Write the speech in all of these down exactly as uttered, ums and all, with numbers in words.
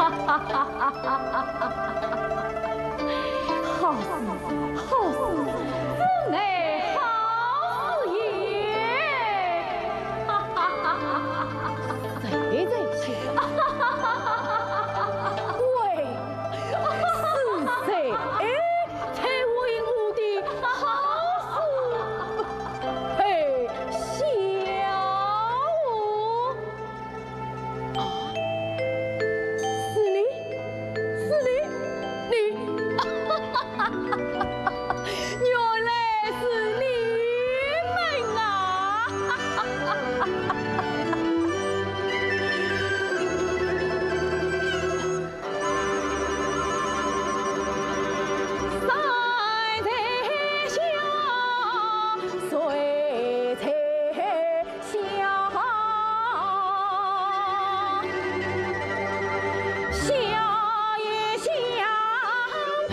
好事，好事，真乃好事也！谁在笑？喂，是谁？哎，才为我的好事配笑哦？ 啊，是你，是你，你，原来是你们啊！山在下，水在下，下也相配。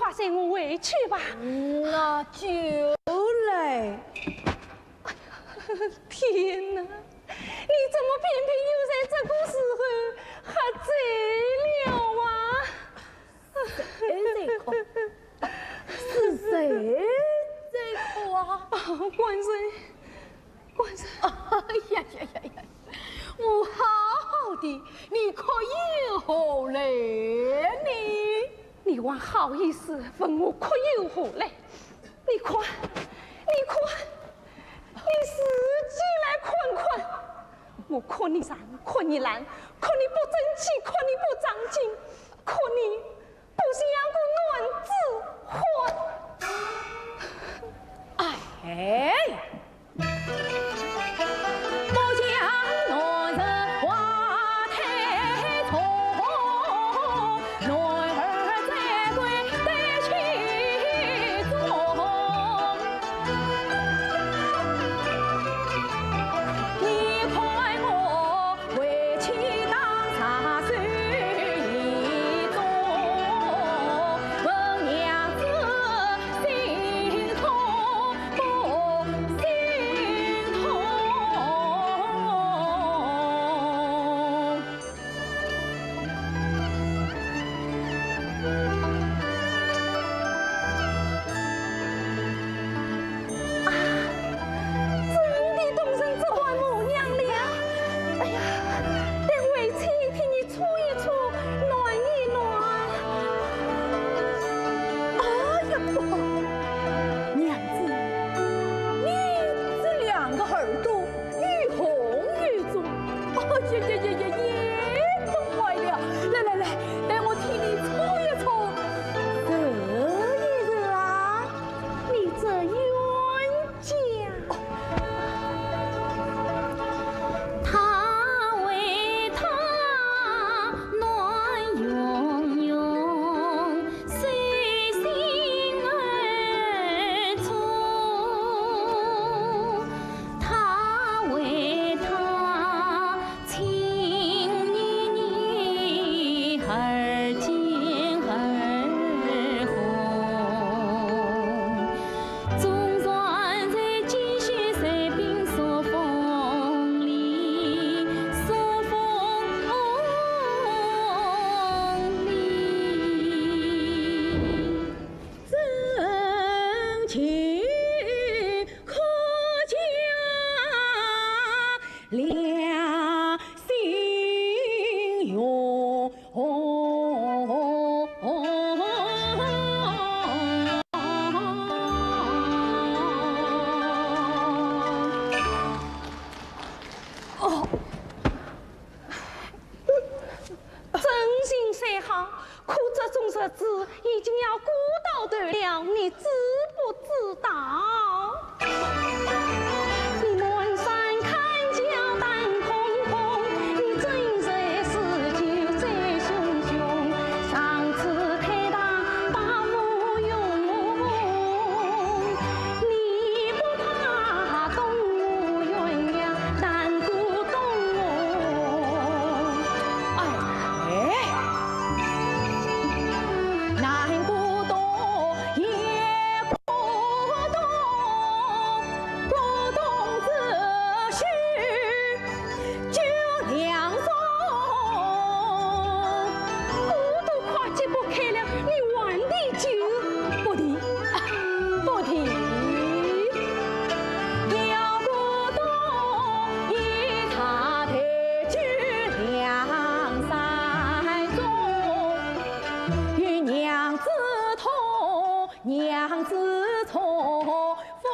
发散我回去吧。那就来。天哪，你怎么偏偏又在这个时候喝醉了啊？谁在哭？是谁在哭啊？啊，官人，官人。哎呀呀呀呀！我好好的，你哭又何来呢？你还好意思问我哭又何来？你看，你看，你自己来看看。我看你长，看你烂，看你不争气，看你不长进，看你不像个男子汉。哎。啊，真的冻成这般模样了。哎呀，待为妻替你搓一搓，暖一暖。哎呀，不，娘子，你这两个耳朵 又红又肿，哎呀呀呀呀，也冻坏了。来来来，待我替你搓一搓。这一热啊，你这冤家。他为他暖融融， 随心而走，他为她情依依，而尖而红。纵然在几许岁冰霜风里，霜风里。 真情可嘉，两心永。 真情虽好，可这种日子已经要过到头了，你知不知道？你满山看桥淡空空，你斟水诗酒醉醺醺，上次开堂把无用。 你不怕东吴元阳难过东吴？哎，难过东吴也过东，过东之后 酒两盅。我都快揭不开了，你还提酒？不提，不提。要过冬，一茶台酒两三盅，与娘子同，娘子同，父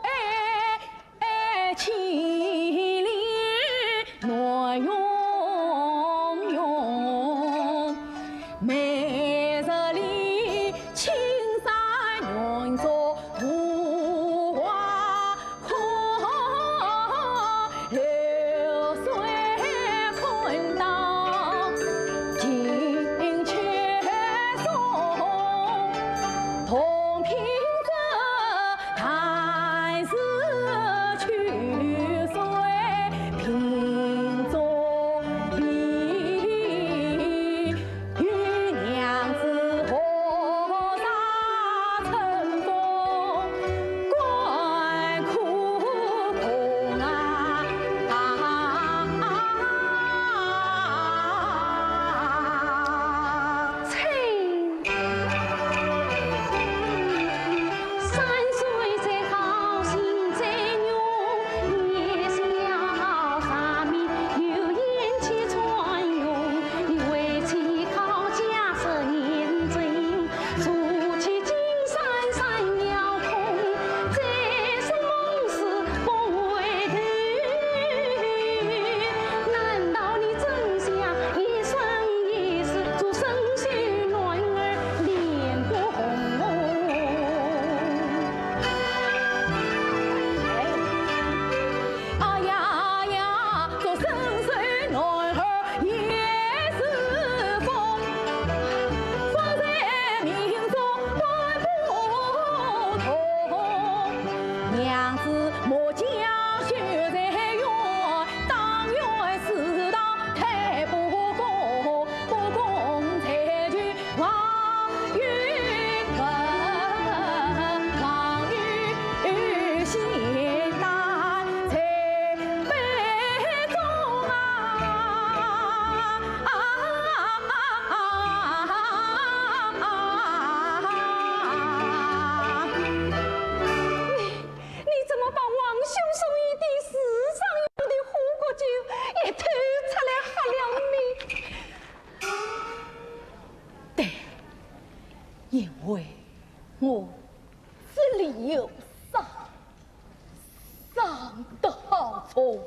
爱 爱情里暖融融，每日里青山永作无花空，流水困到金阙中，同凭 但是秋水瓶中饮，与娘因为我这里有伤，伤得好重，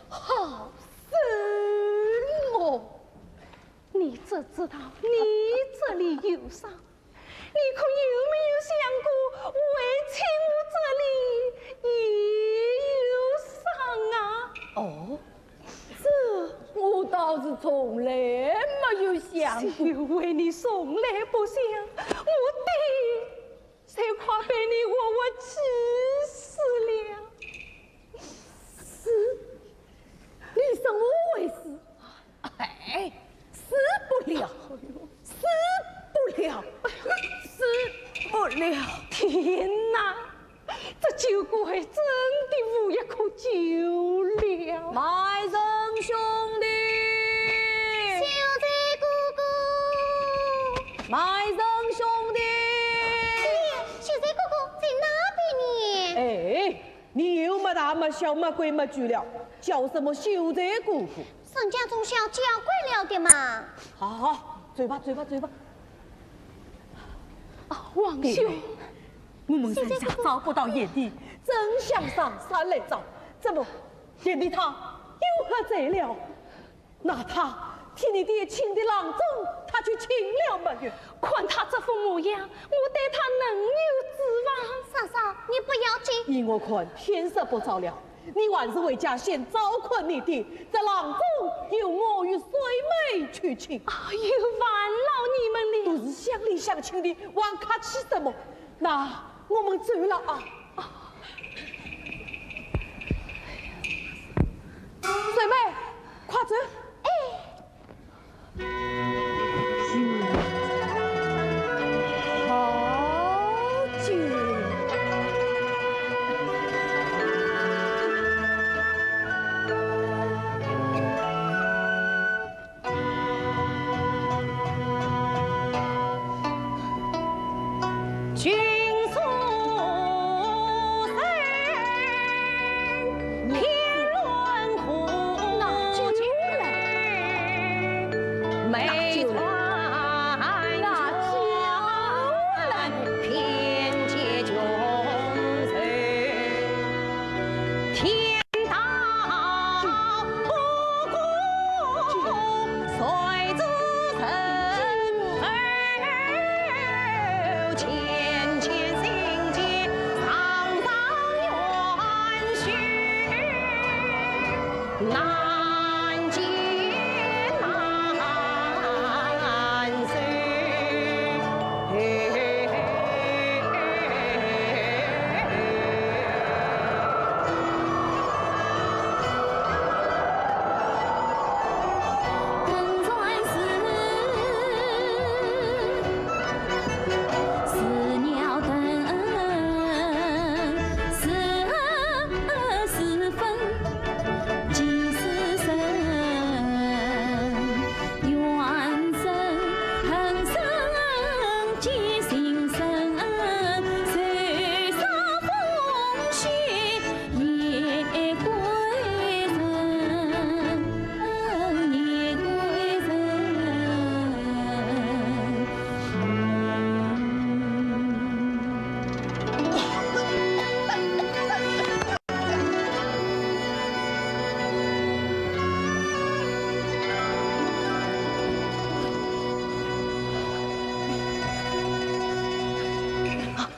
好深哦。你只知道你这里有伤，你可有没有想过，为妻我这里也有伤啊？哦，这我倒是从来没有想过。就为你从来不想，我爹才快被你活活气死了。死？你说我会死？哎，死不了，死不了，死不了！天哪，这酒馆真的无药可救了。卖身兄弟，秀才哥哥，卖身兄弟。哎，秀才哥哥在哪边呢？哎，你又没大没小，没规没矩了，叫什么秀才哥哥？ 人家从小教惯了的嘛。好，好，走吧，走吧，走吧。啊，王兄，我们人家找不到贤弟，真想上山来找，怎么贤弟他又喝醉了？那他替你爹请的郎中，他去请了没有？看他这副模样，我对他能有指望？嫂嫂，你不要急。依我看，天色不早了， 你还是回家先照看你爹，这郎中由我与水妹去请。哎呦，烦劳你们了。都是乡里乡亲的，还客气什么？那我们走了啊。水妹，快走。哎。 好酒。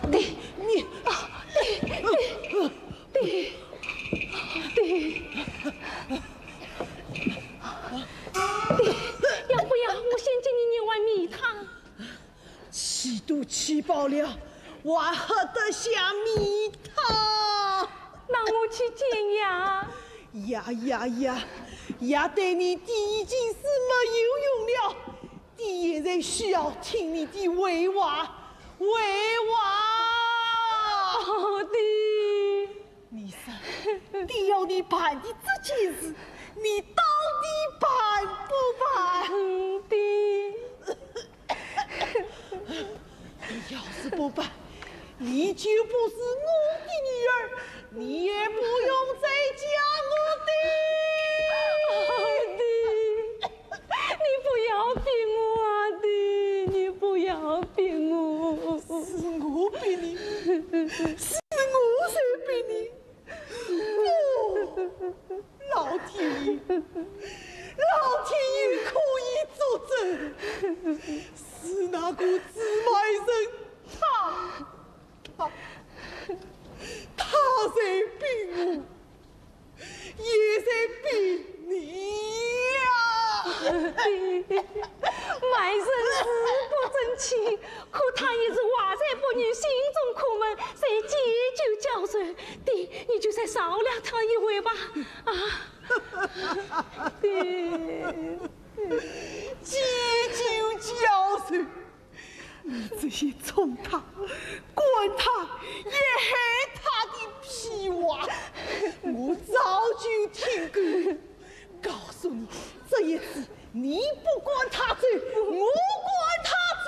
爹，你，啊，爹，爹，爹，爹，爹，要不要我先给你一碗米汤？ 气都气饱了，还喝得下米汤？那我去煎药。呀呀呀，药对你爹已经是没有用了，爹现在需要听你的回话，回话。哦，爹。 你说，爹要你办的这件事，你到底办不办？嗯，爹。你要是不办，你就不是我的女儿，你也不用再嫁我的。哦，爹，你不要逼我啊，爹，你不要逼我。是我才逼你。不，老天爷，老天爷可以作证，是那个朱买臣，他，他，他在逼我。 也在逼你呀！爹，买臣是不争气，可他一直话在不言，心中苦闷，才借酒浇愁。爹，你就再饶了他一回吧。啊，爹。借酒浇愁？ 你这些宠他、惯他、也害他的屁话，我早就听够了。告诉你，这一次你不赶他走，我赶他走。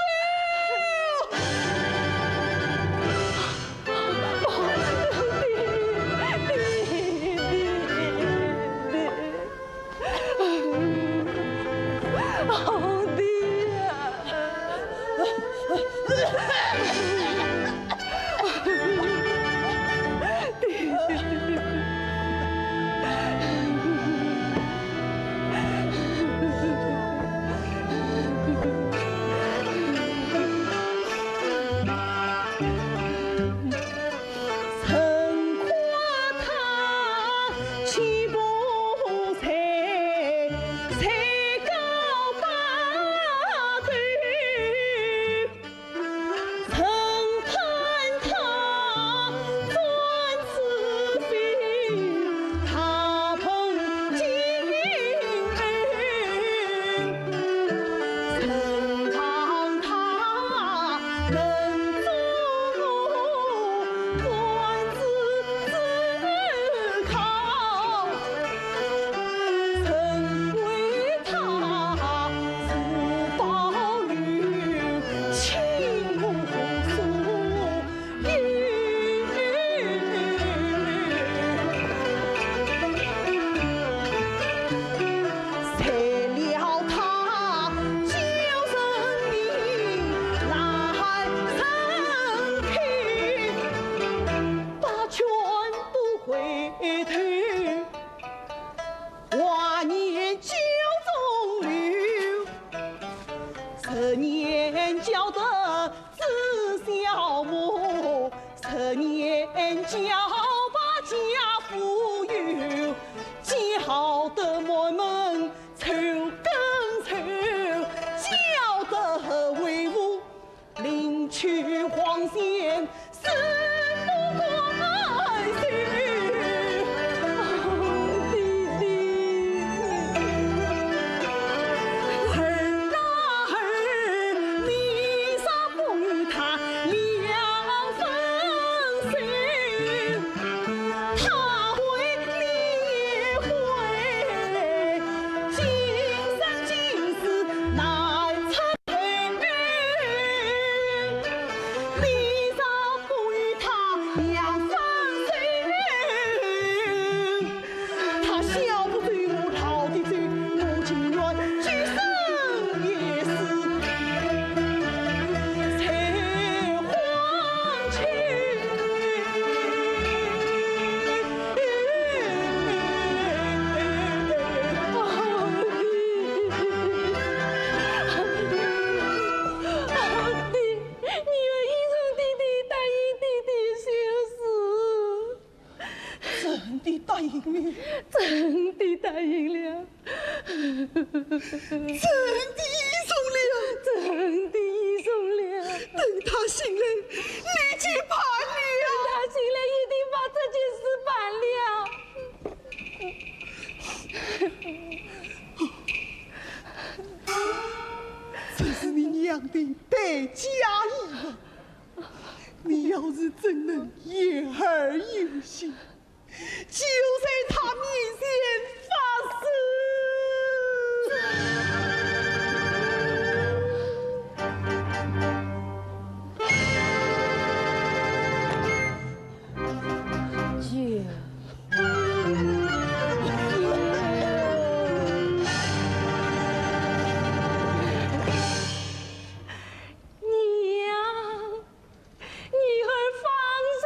真的答应了？真的答应了。真的依从了？真的依从了。等他醒来，立即办理啊。等他醒来，一定把这件事办了。这是你娘的待嫁衣服。 你要是真能言而有信，就在他面前发誓。娘。 女儿方才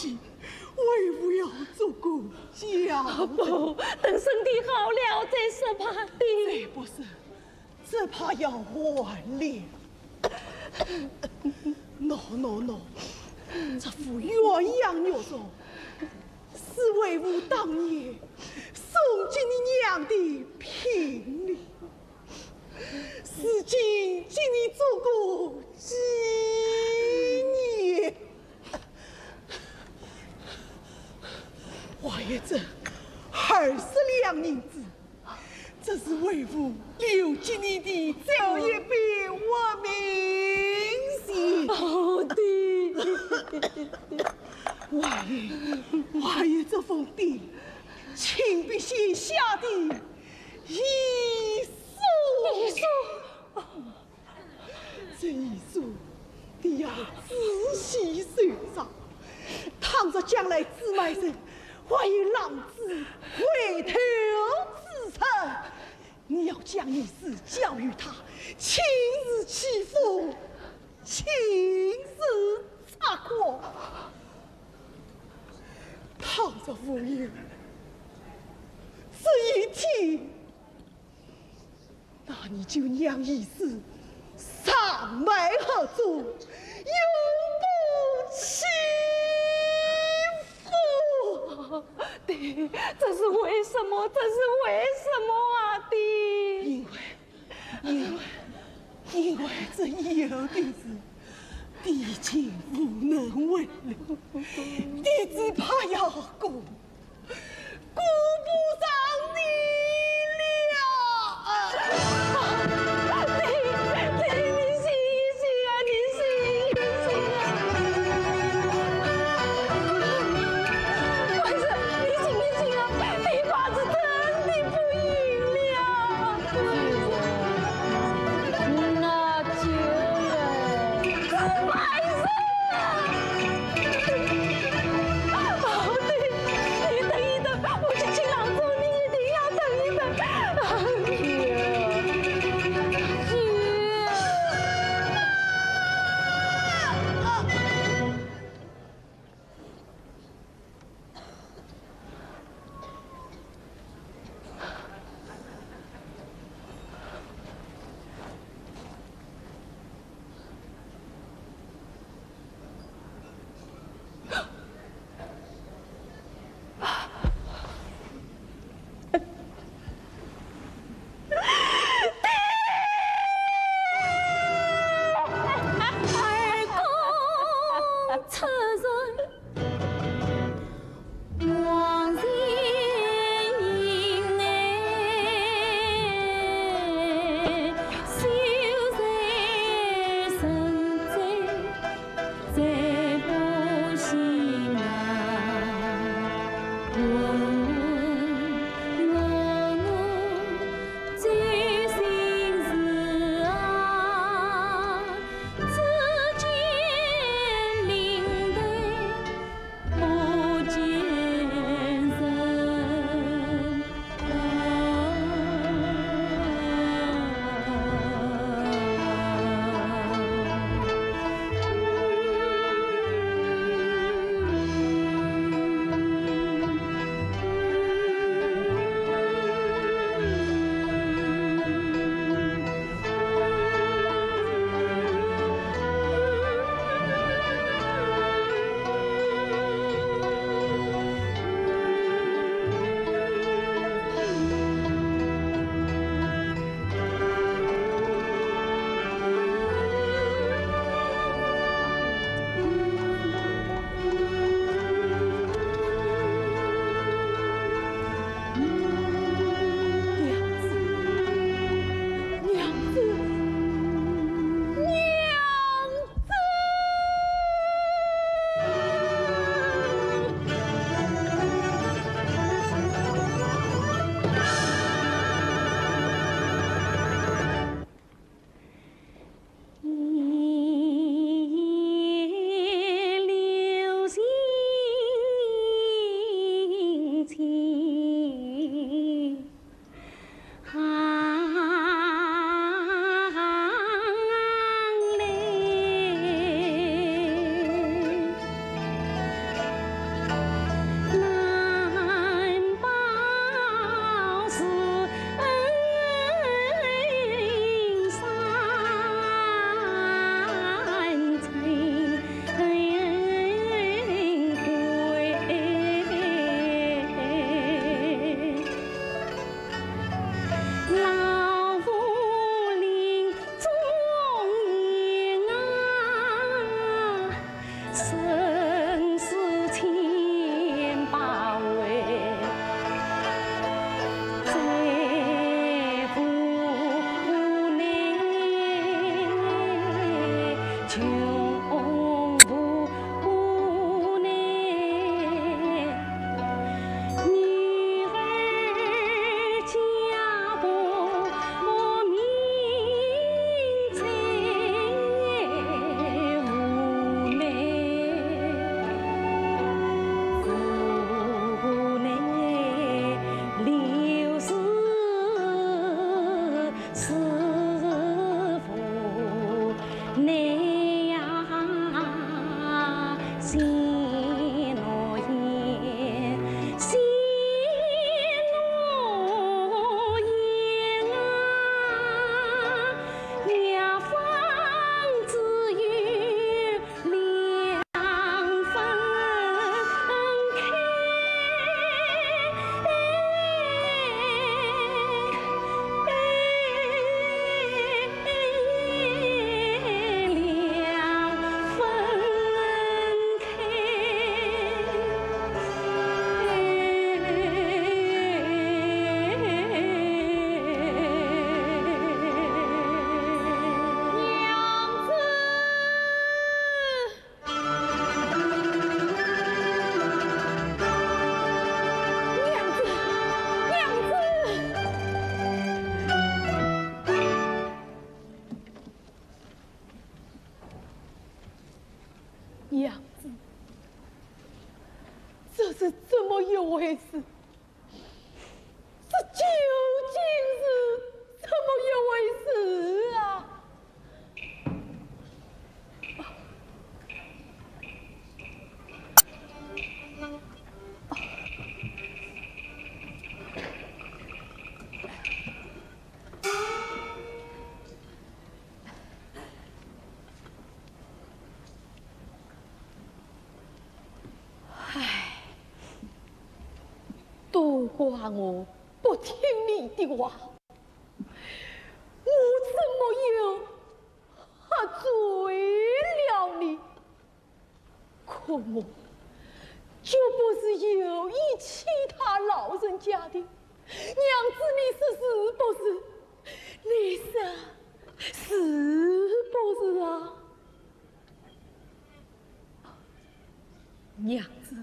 为父要做个家。不，等身体好了再说吧，爹。再不说，只怕要完了。喏喏喏，这副鸳鸯玉镯，是为父当年送给你娘的聘礼。 如今给你做个纪念。还有这二十两银子，这是为父留给你的最后一笔活命钱。哦，爹。还有，还有这封爹亲笔写下的 遗书。遗书？这遗书，你要仔细收藏，倘若将来姊妹人还有浪子回头之日，你要将遗书交与他，亲自去封，亲自擦光。倘若无有这一天， 那你就让遗书上埋河中，永不清复。爹，这是为什么？这是为什么啊，爹？因为，因为，因为这以后的事，爹已经无能为力，爹只怕要顾 顾不上你了。你，你，你醒一醒啊，你醒一醒啊！官人，你醒一醒啊，你怕是真的不行了。官人，那就来。官人啊！哦，对，你等一等，我去请郎中。怪我不听你的话，我怎么又喝醉了呢？可我就不是有意气他老人家的。娘子，你说是不是？你说是不是啊？ 娘子，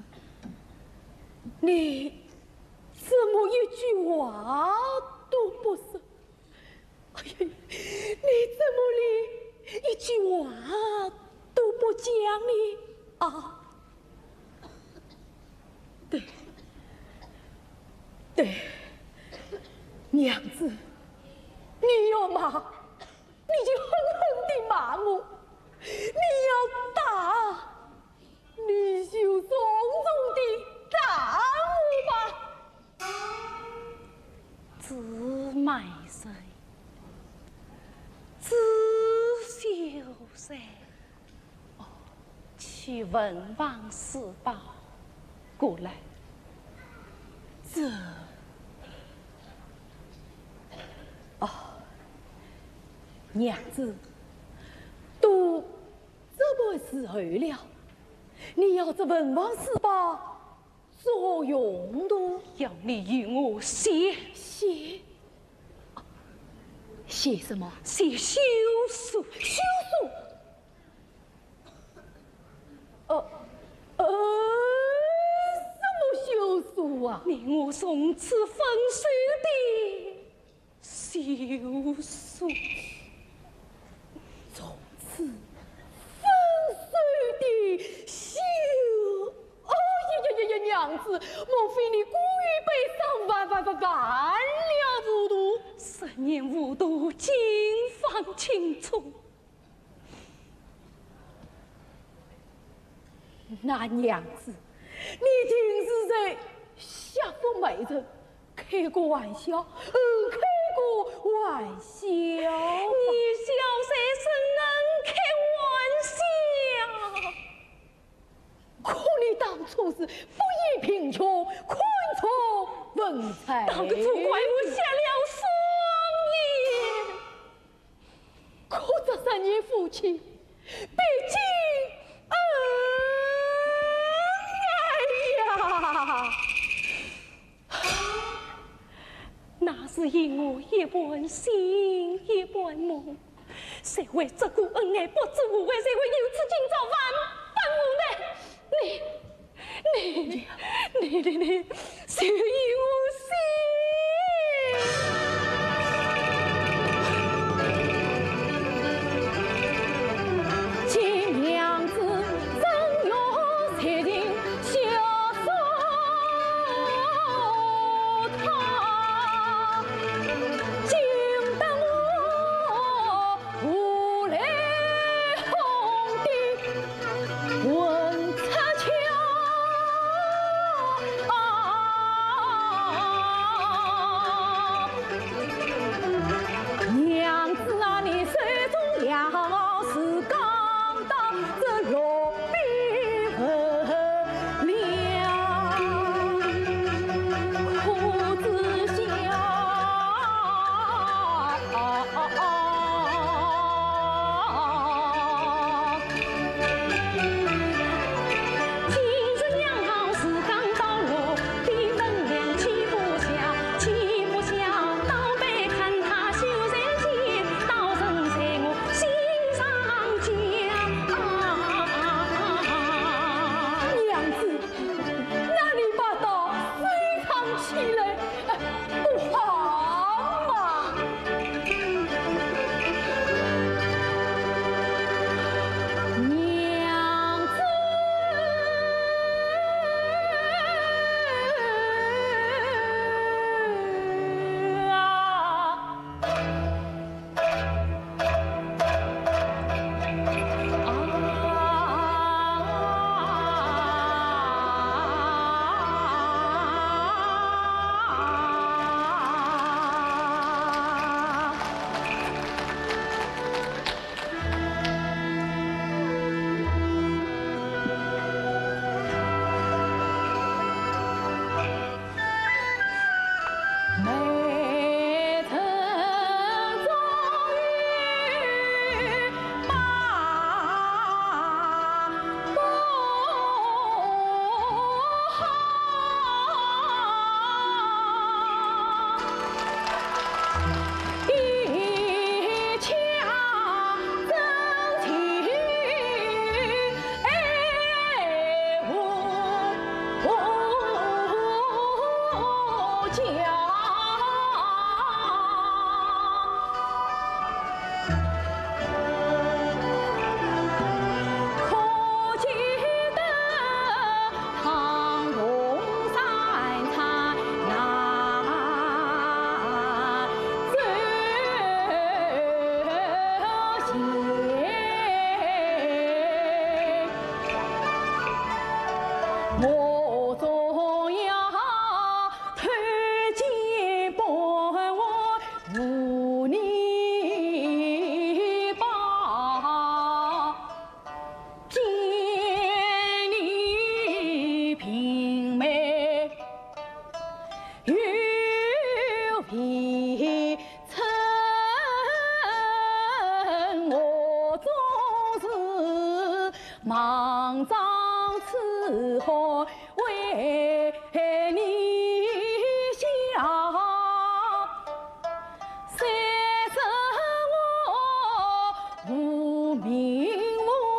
你怎么一句话都不说？哎呀，你怎么连一句话都不讲呢？啊，对，对，娘子，你要骂，你就狠狠地骂我；你要打，你就重重地打我吧。子买谁？子修谁？哦，去文房四宝。过来。这……哦，娘子，都这么时候了，你要这文房四宝 做用途？要你与我写。写？写什么？写休书。休书？呃，呃，什么休书啊？你我从此分手的 休书。从此分手的休……哦呀呀呀呀，娘子，莫非你过于悲伤，犯犯犯犯了糊涂？十年糊涂，今方清楚。 那娘子，你定是在吓唬媒人，开个玩笑，呃，开个玩笑。你小三怎能开玩笑？可你当初是不厌贫穷，看重文采。当初怪我瞎了双眼。 可这三年夫妻，毕竟……哎呀，那是因我一半醒一半梦，谁会这个恩爱不知无悔，谁会有此今朝万般无奈？你 你，你，你，你，谁与我写？望丈此番为你效，虽是我无名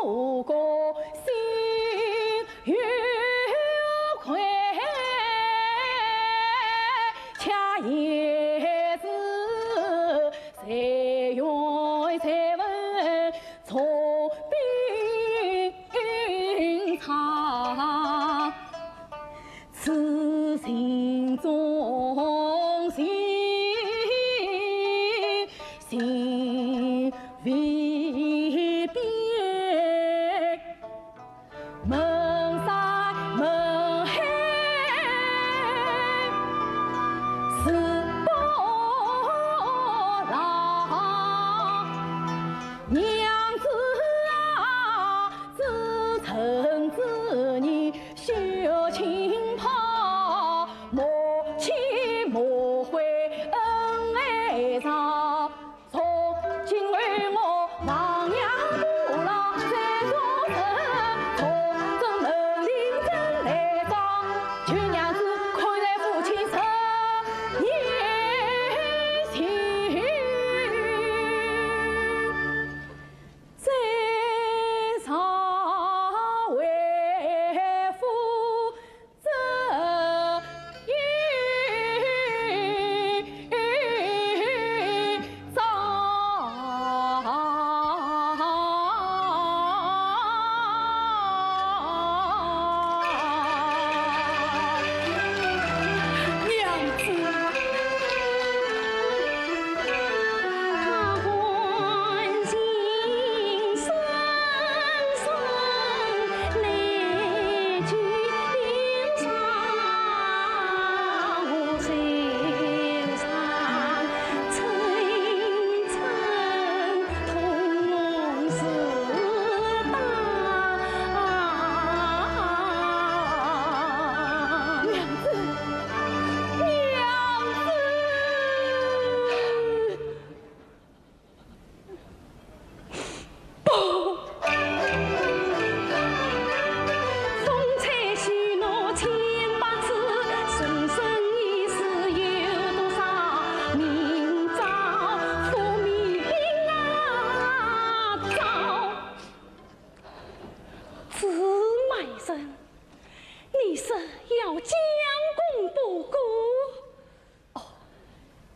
无个心有愧，却也是 谁愿谁问从兵场，此情总心心未变。 门山门海是不老，娘子啊，自趁此年休轻跑，莫去莫回恩爱长。 从今后我亡羊补牢在做人，重整门庭真来装，求娘子看在夫妻十年情，再上为夫 这一遭。娘子。娘子，娘子。 不。风吹雪落千百次，人生一世有多少？明朝复明啊，朝。芝麻人，你说要将功补过？ 哦，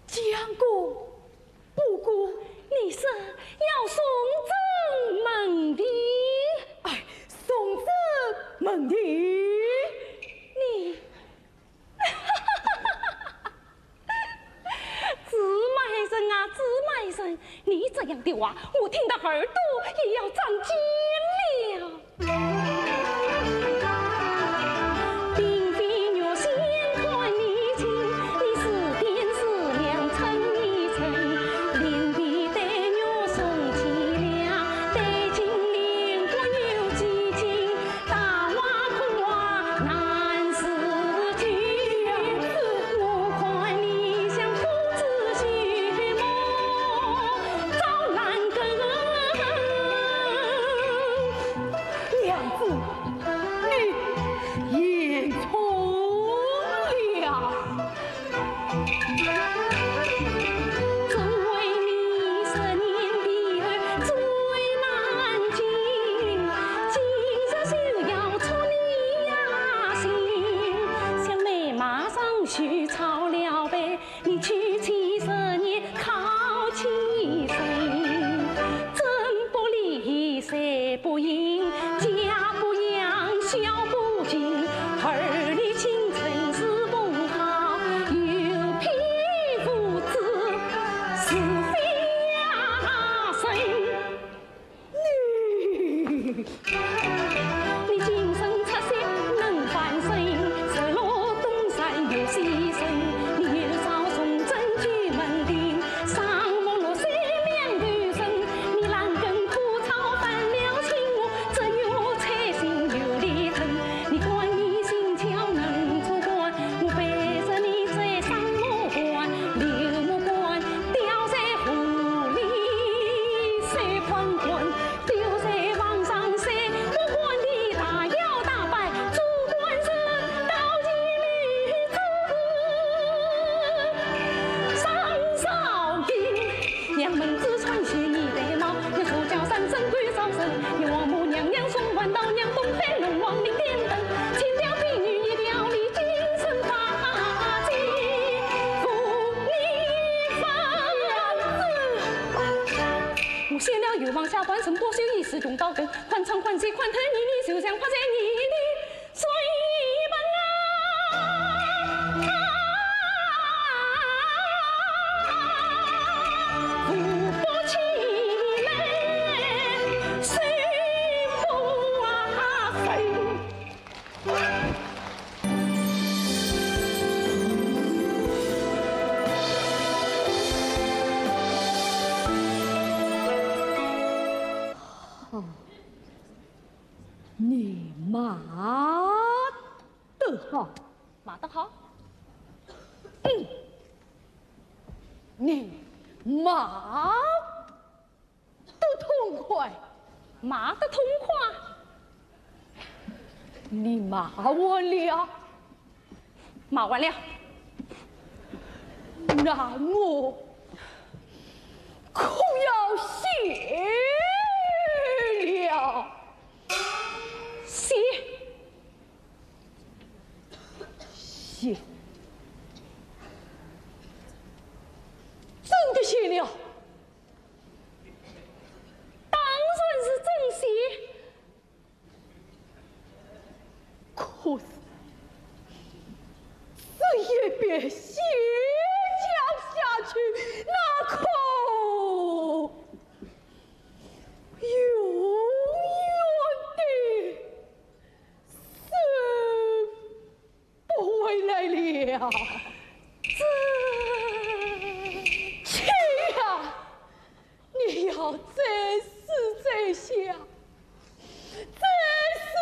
将功补过。你说要送进门庭。哎，送进门庭。你，芝麻人啊，芝麻人，你这样的话，我听得耳朵也要长茧了。 并非玉仙看你清，你是天是亮称你称，令皮带玉送齐了，带金莲骨有几斤，大花破啊难自救。我看你像公子许梦，照烂根。 娘子，你言重了。只为你十年的恩最难尽，今日就要出你呀心。想妹马上许曹了呗， 你娶妻十年靠妻身，真不理，谁不应，家不养，孝不敬，儿女情深是不好，有偏无知，是非呀深。 你，你今生出世能翻身，日落东山又西升，你有朝从政举门庭，上落落水面头生，你烂根枯草翻了青，我只有彩虹有里根，你管你心窍能做官，我背着你在上落官，流目官，吊在闲了又往下关，人多手艺是穷到根，宽窗宽几宽头，你你就像花在你的水盆啊。扶不起来，水不啊水。 你骂得好。骂得好？嗯，你骂得痛快。骂得痛快？你骂完了？骂完了。那我可要谢了。谢？谢。真的谢了。 当然是真谢。可是这一笔谢讲下去，那可永远的收 不回来了。这……去呀！你要再思再想，再思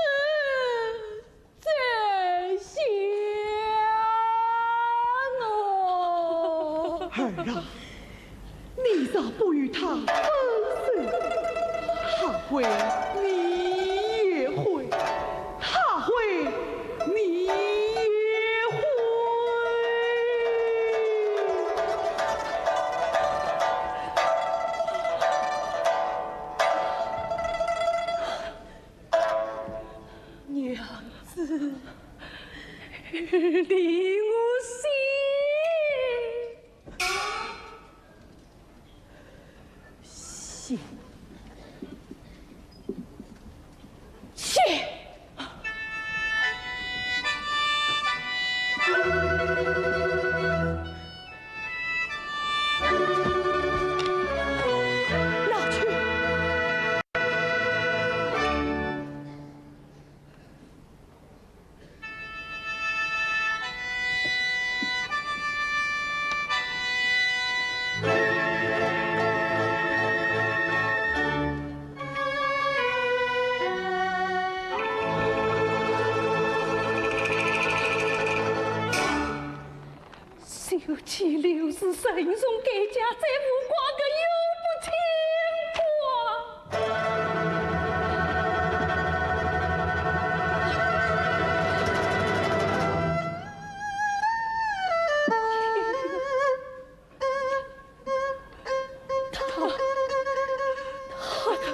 再想哦。儿啊， 你若不与他分手，他会你也会，他会你也会。娘子，你我心 去！去！拿去！ 休提刘氏生荣改嫁，再无瓜葛又不清光。他，他，他，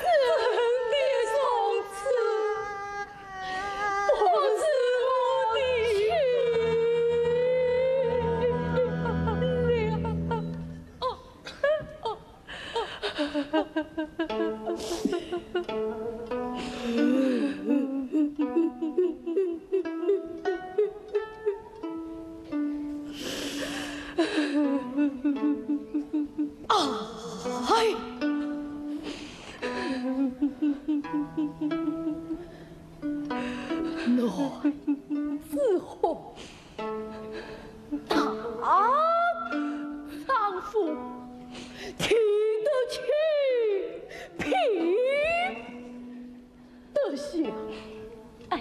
真的从此 不是我的了。哎！ 男子汉，大丈夫，提得起，平得下。哎，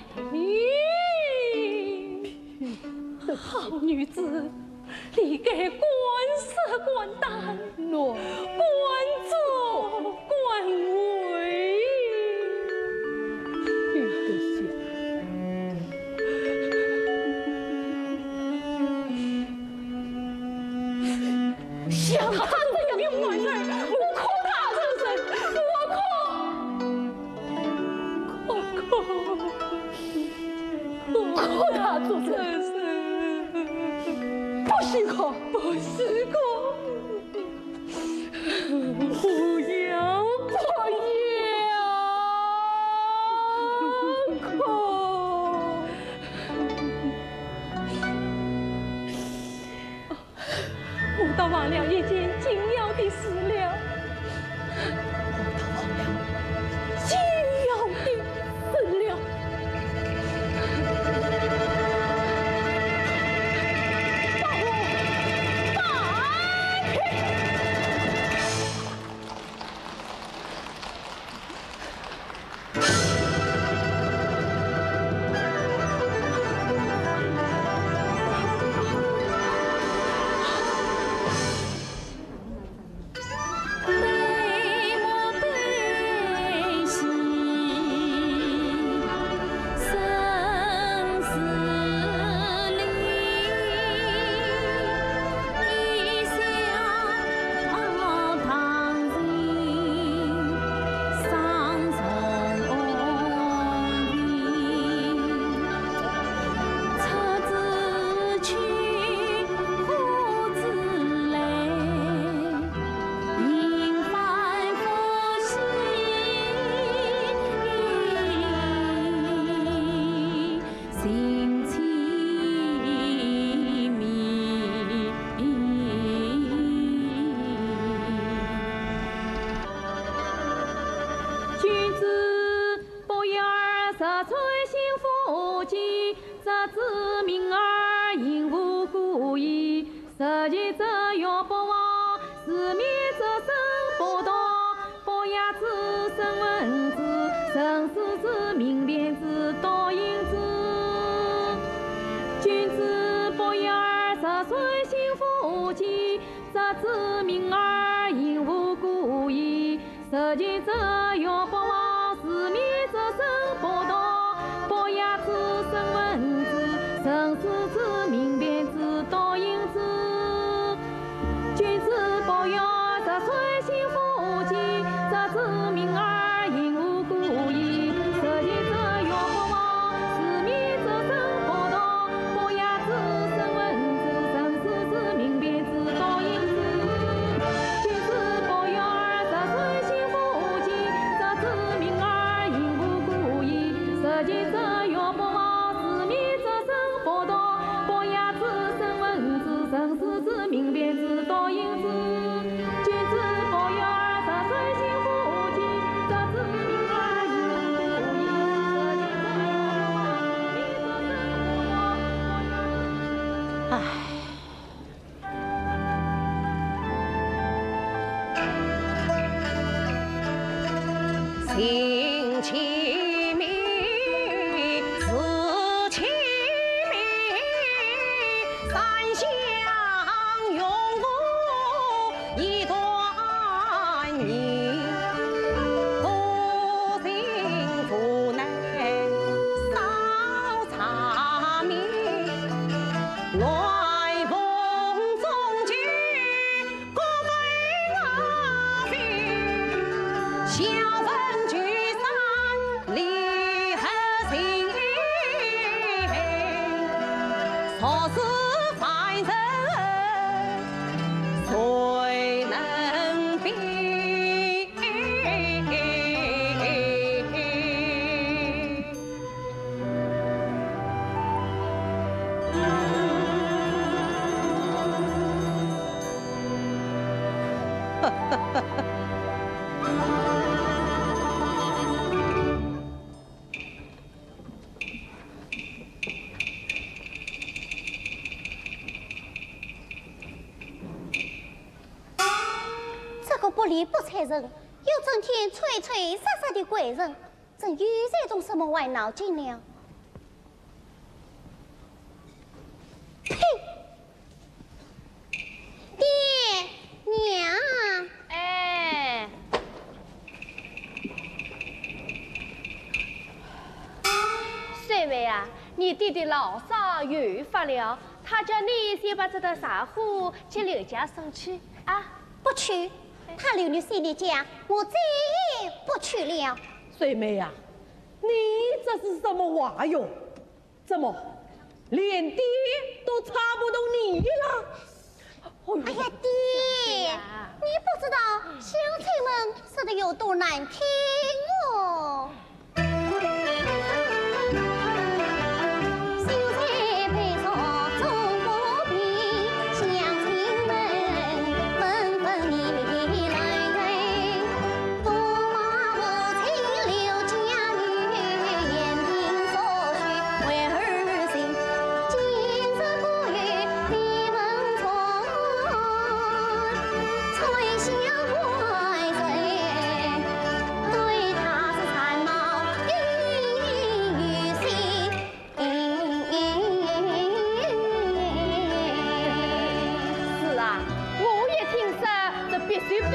好女子， 理该敢说敢当，喏，敢作敢为。有得想，像她这样的女人，我可打出身，我可。 可，可，可她做主，不许可，不许可。不要，不要哭。我倒忘了一件紧要的事了。我倒忘了紧要的事了。把我放开！ 君子不言而色出心腹间，则知明而隐无故矣。色见则若不往，思灭则生不动。不言之，声闻之；声思之，明辨之，度因之。君子不言而色出心腹间，则知明而隐无故矣。 色见则若不往，思灭则生不动。不言之，声闻之；声思之，明辨之，度因之。君子不言而色出心腹间，则知明而隐无故矣。色见则若不往，思灭则生不动。 不言之，声闻之；声思之，明辨之，度因之。君子不言而色出心腹间，则知明而隐无故矣。色见则若不往，思灭则生不动。不言之，声闻之；声思之，明辨之，度因之。 君子不言而色出心腹间，则知明而隐无故矣。唉。心其明，事其明，三相永无 一段念，多情无奈少缠绵，乱梦中觉各非我心，笑问举上 离合情，若是凡人谁能辨？ 这个不理不睬人，又整天催催杀杀的怪人，真有这种什么歪脑筋了？呸！爹娘，哎，水妹啊，你爹爹牢骚又发了，他叫你先把这袋柴火给刘家送去啊。不去，他留你在你家，我再也不去了。水妹啊，你这是什么话哟？ 怎么，连爹都插不动你了？哎呦，哎呀，爹，你不知道，嗯。都难听哦。是啊，我也听说这碧水庵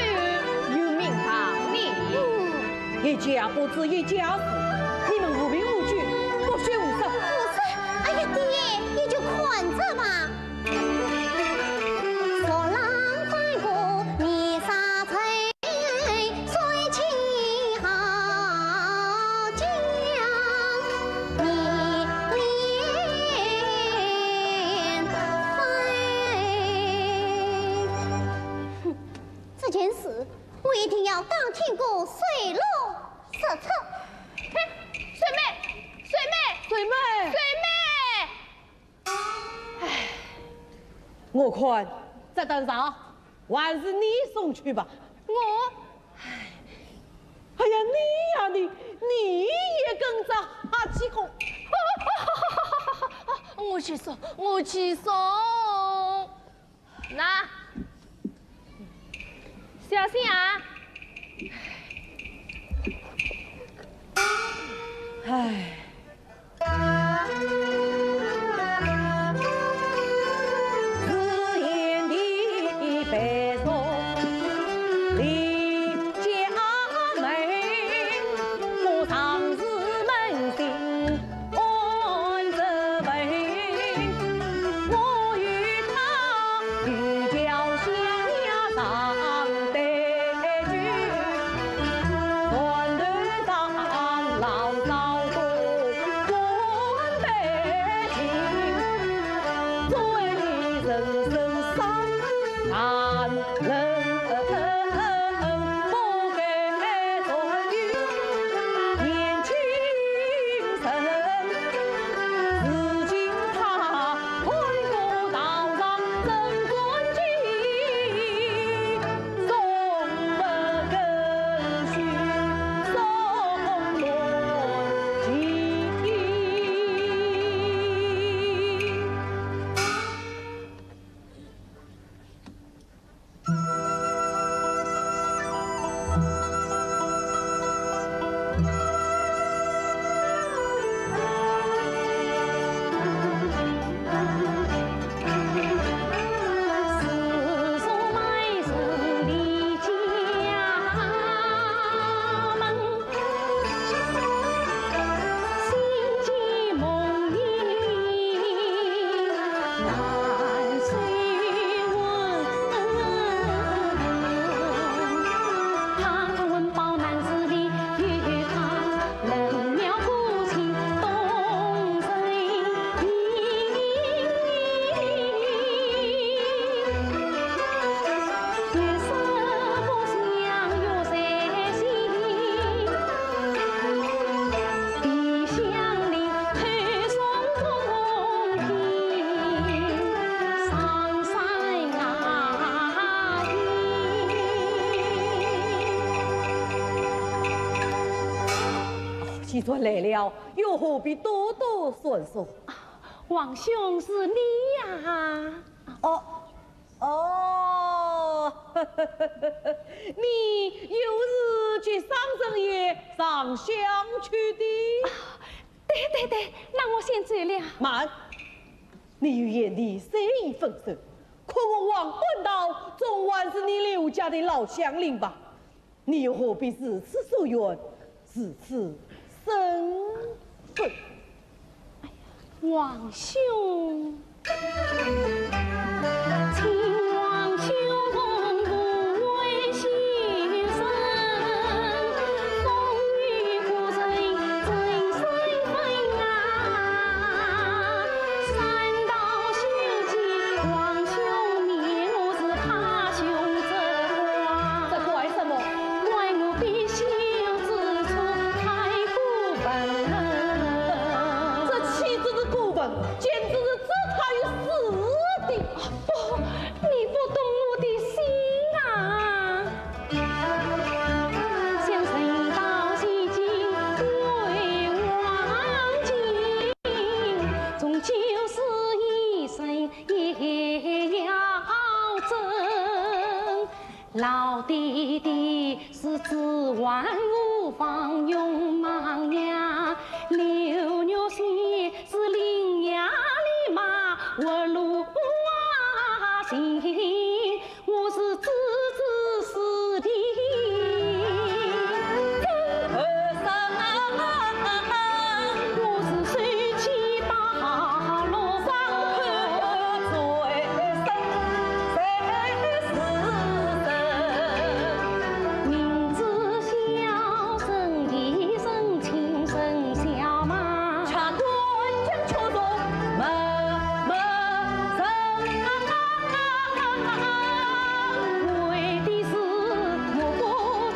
有名堂呢。嗯。一家不知一家事，你们无凭无据，不许胡说。胡说？哎呀，爹，你就看着吧。 哼，这件事我一定要打听个水落石出。嘿，水妹，水妹，水妹，水妹！ 唉，我看这担茶还是你送去吧。我？唉，哎呀，你呀你，你也跟着哈气个。我去送，我去送。那，小心啊！唉。 哦，既然来了，又何必多多啰啰？啊，王兄是你呀？哦，哦，你又是接商人爷上香去的？啊，对对对，那我先走了。慢，你与贤弟虽已分手，可我王官道总还是你刘家的老乡邻吧？ 你又何必如此疏远，如此生分？哎呀，王兄。这怪什么？老爹爹是指望无方永忙呀，刘玉仙是伶牙俐齿活路啊行，我是知之是的。我是手起刀落，上口最深。 明知小生的人情生笑骂，却敢将却从门门生。为的是我不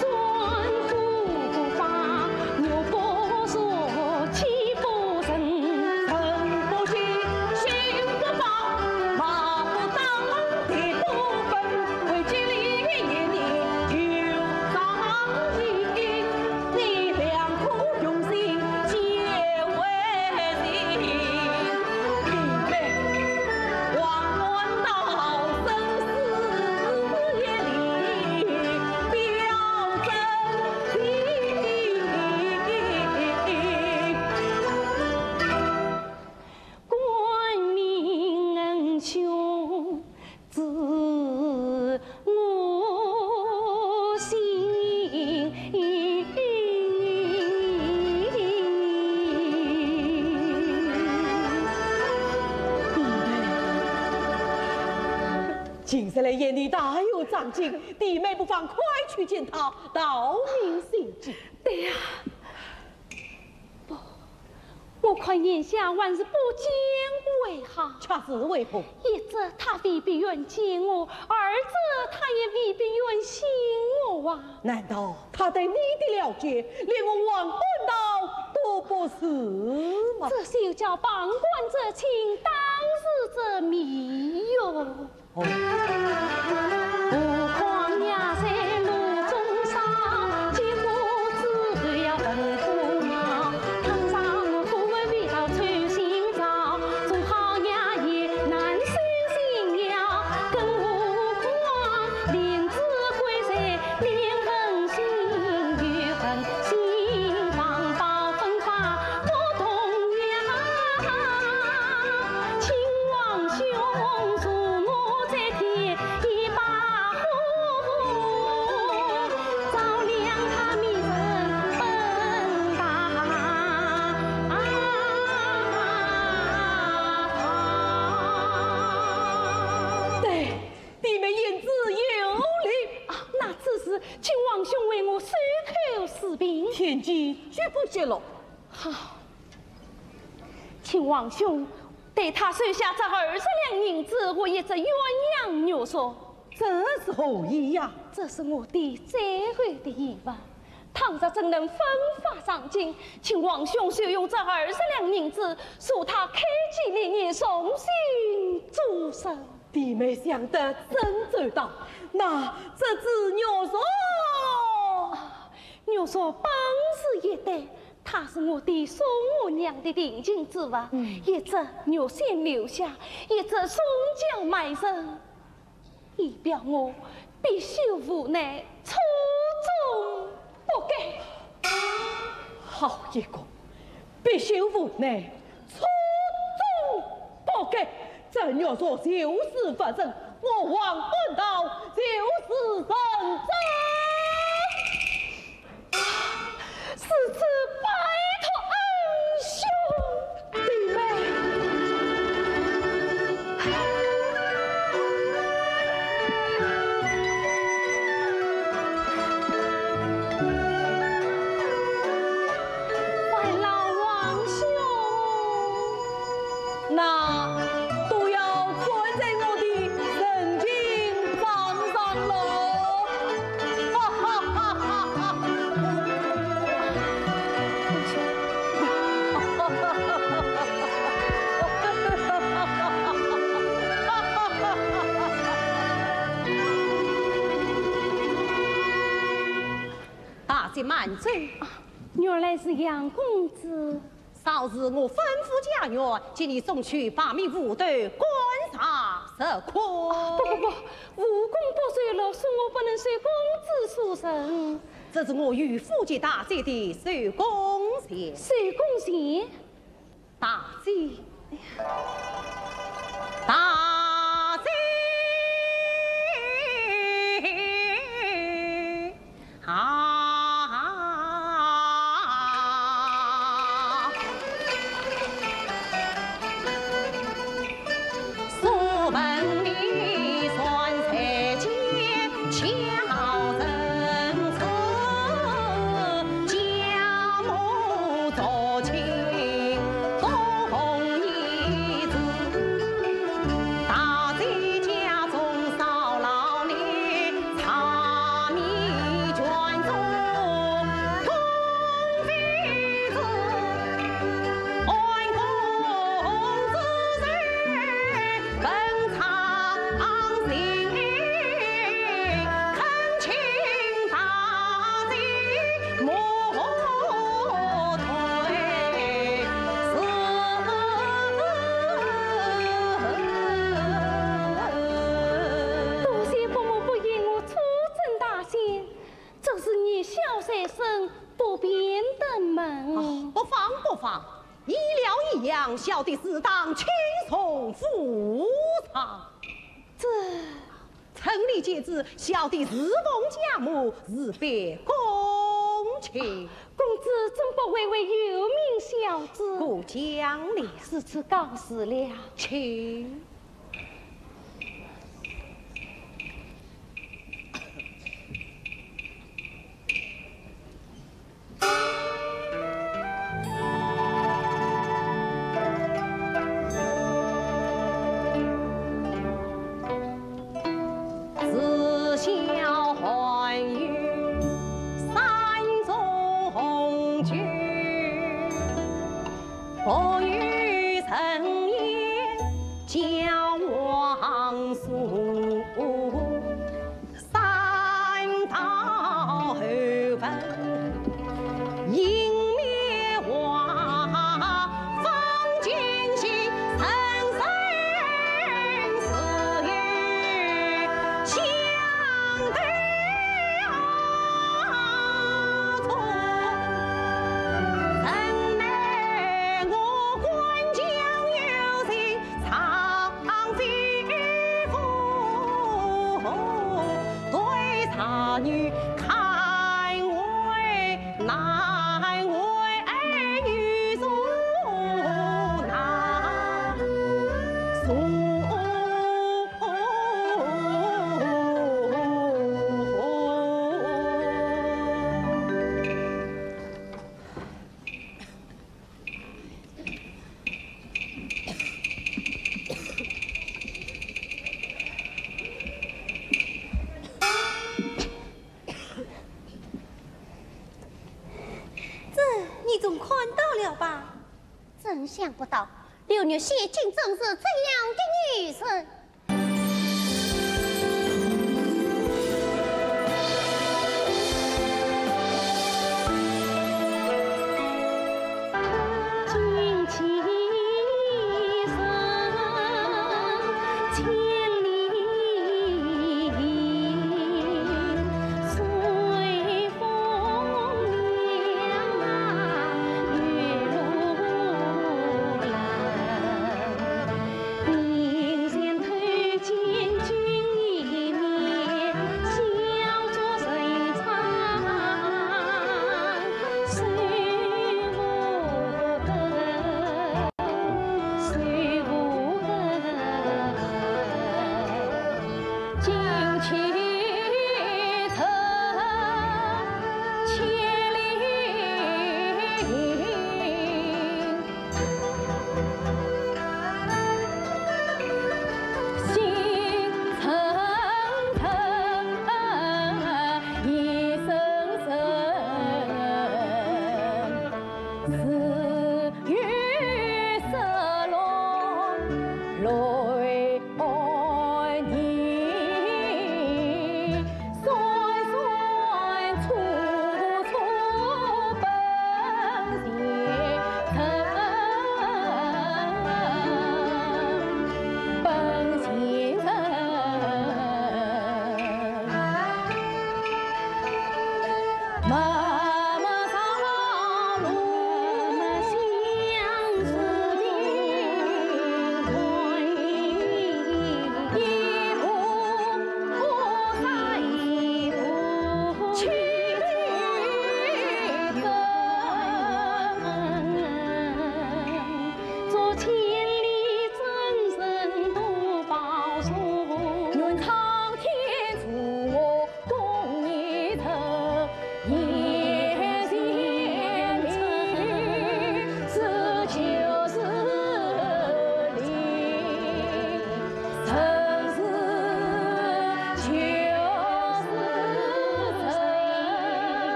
专不法，我不说 岂不成？人不信，心不放，骂不当，地不分，为千里眼的有张心，你良苦用心皆为情。弟妹，王官到生死夜里，表真情。 官命恩兄知我心。近日来眼里大有长进，弟妹不妨快去见他，道明心迹。对呀， 不，我看眼下还是不见为好。却是为何？一则他未必愿见我，二则他也未必愿信我啊。难道他对你的了解，连我王官道都不是吗？这就叫旁观者清，当事者迷哟。 对，弟妹言之有理。啊，那此事，请王兄为我收口施评。天机绝不泄露。好，请王兄代他收下这二十两银子和一只鸳鸯玉镯。这是何意呀？这是我的最后的遗物。倘若真能奋发上进，请王兄收用这二十两银子，助他开基立业，重新做人。 弟妹想得真周到，那这只玉镯？啊，玉镯本是一对，它是我爹送我娘的定情之物，嗯。一只愿先留下，一只送交媒人，以表我必朽无奈，错终 不该。好一个，必朽无奈，错终不该。这玉镯就是不成，我王官道就是认真。如此拜托恩兄。 弟妹。烦劳王兄。那都要算在我的人情账上喽。哈哈哈哈哈！ 大姐慢走。啊，原来是杨公子。少时我吩咐家院，给你送去八面五斗官茶十块。不不不，无功不受禄，恕我不能受公子所赠。这是我与府尹大姐的受功钱。受功钱？大姐，大姐。 啊。多谢伯母不言，我初正大限，这是你小三生不便登门。哦，不妨，不妨，你料已央，小弟自当轻松赴场。这， 趁你见之，小弟侍奉家母，自别恭请。公子真不愧为有名小子。过奖了。如此告辞了。请。 自小寒雨山中君，不与人言交往所。 三道后分，莺灭花，方尽心，人生死与相对中。人美我官将有情， 常非夫，对才女堪为难为女中难中。 这你总看到了吧？真想不到，柳玉仙竟真是这样的女人。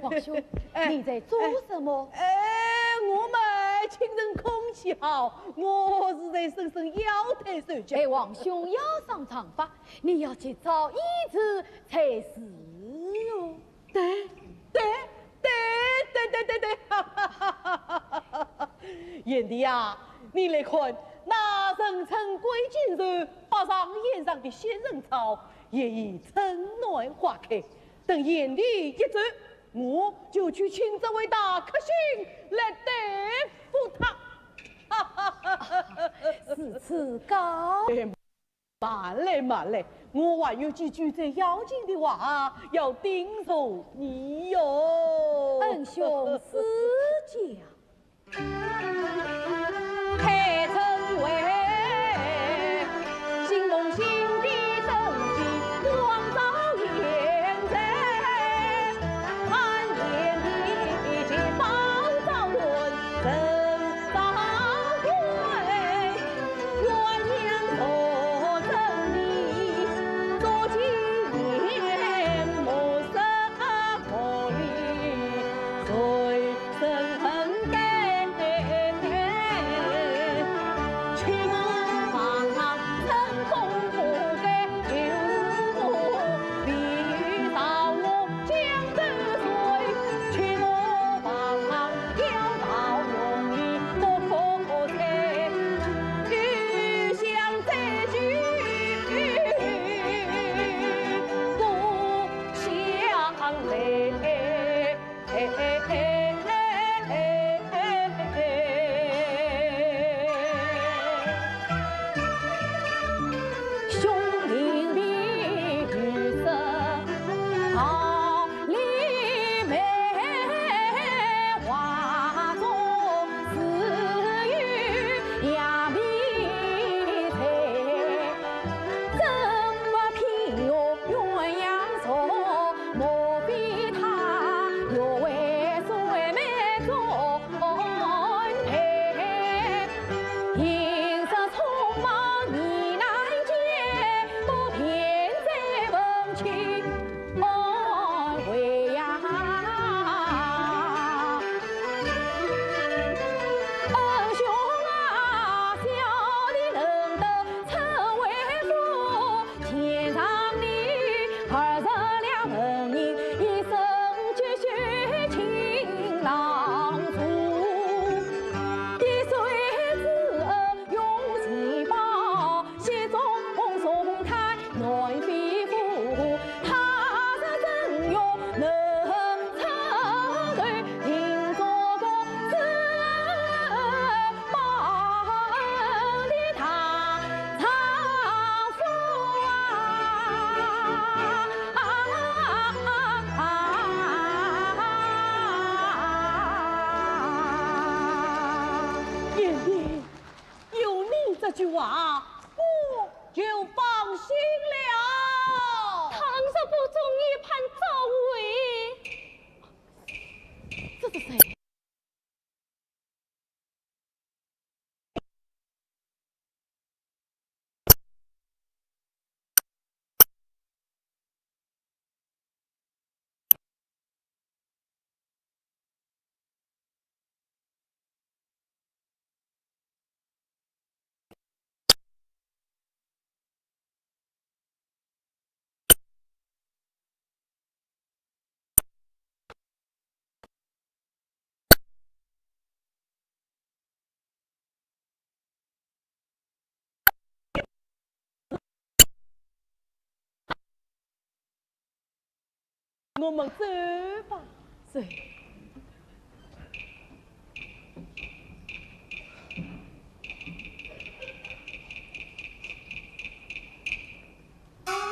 王兄，哎，你在做什么？哎，我嘛，清晨空气好，我是在伸伸腰腿手脚。哎，王兄腰伤伤发，你要及早医治才是哦。对，对，对，对，对，对，对。贤弟啊，你来看，那人称桂金寿，八丈原上的仙人草，也已春暖花开。 等贤弟一走，我就去请这位大克星来对付他。如此告。哎，慢来，慢来，我还有几句最要紧的话要叮嘱你哟。恩兄赐教。 开春回，新梦醒的生机光照眼前，满眼的金宝照人生光辉，鸳鸯座城里，昨日夜梦似 贤弟，有你这句话，我就放心了。倘若不中，一判照回。这是谁？ 我们走吧。走。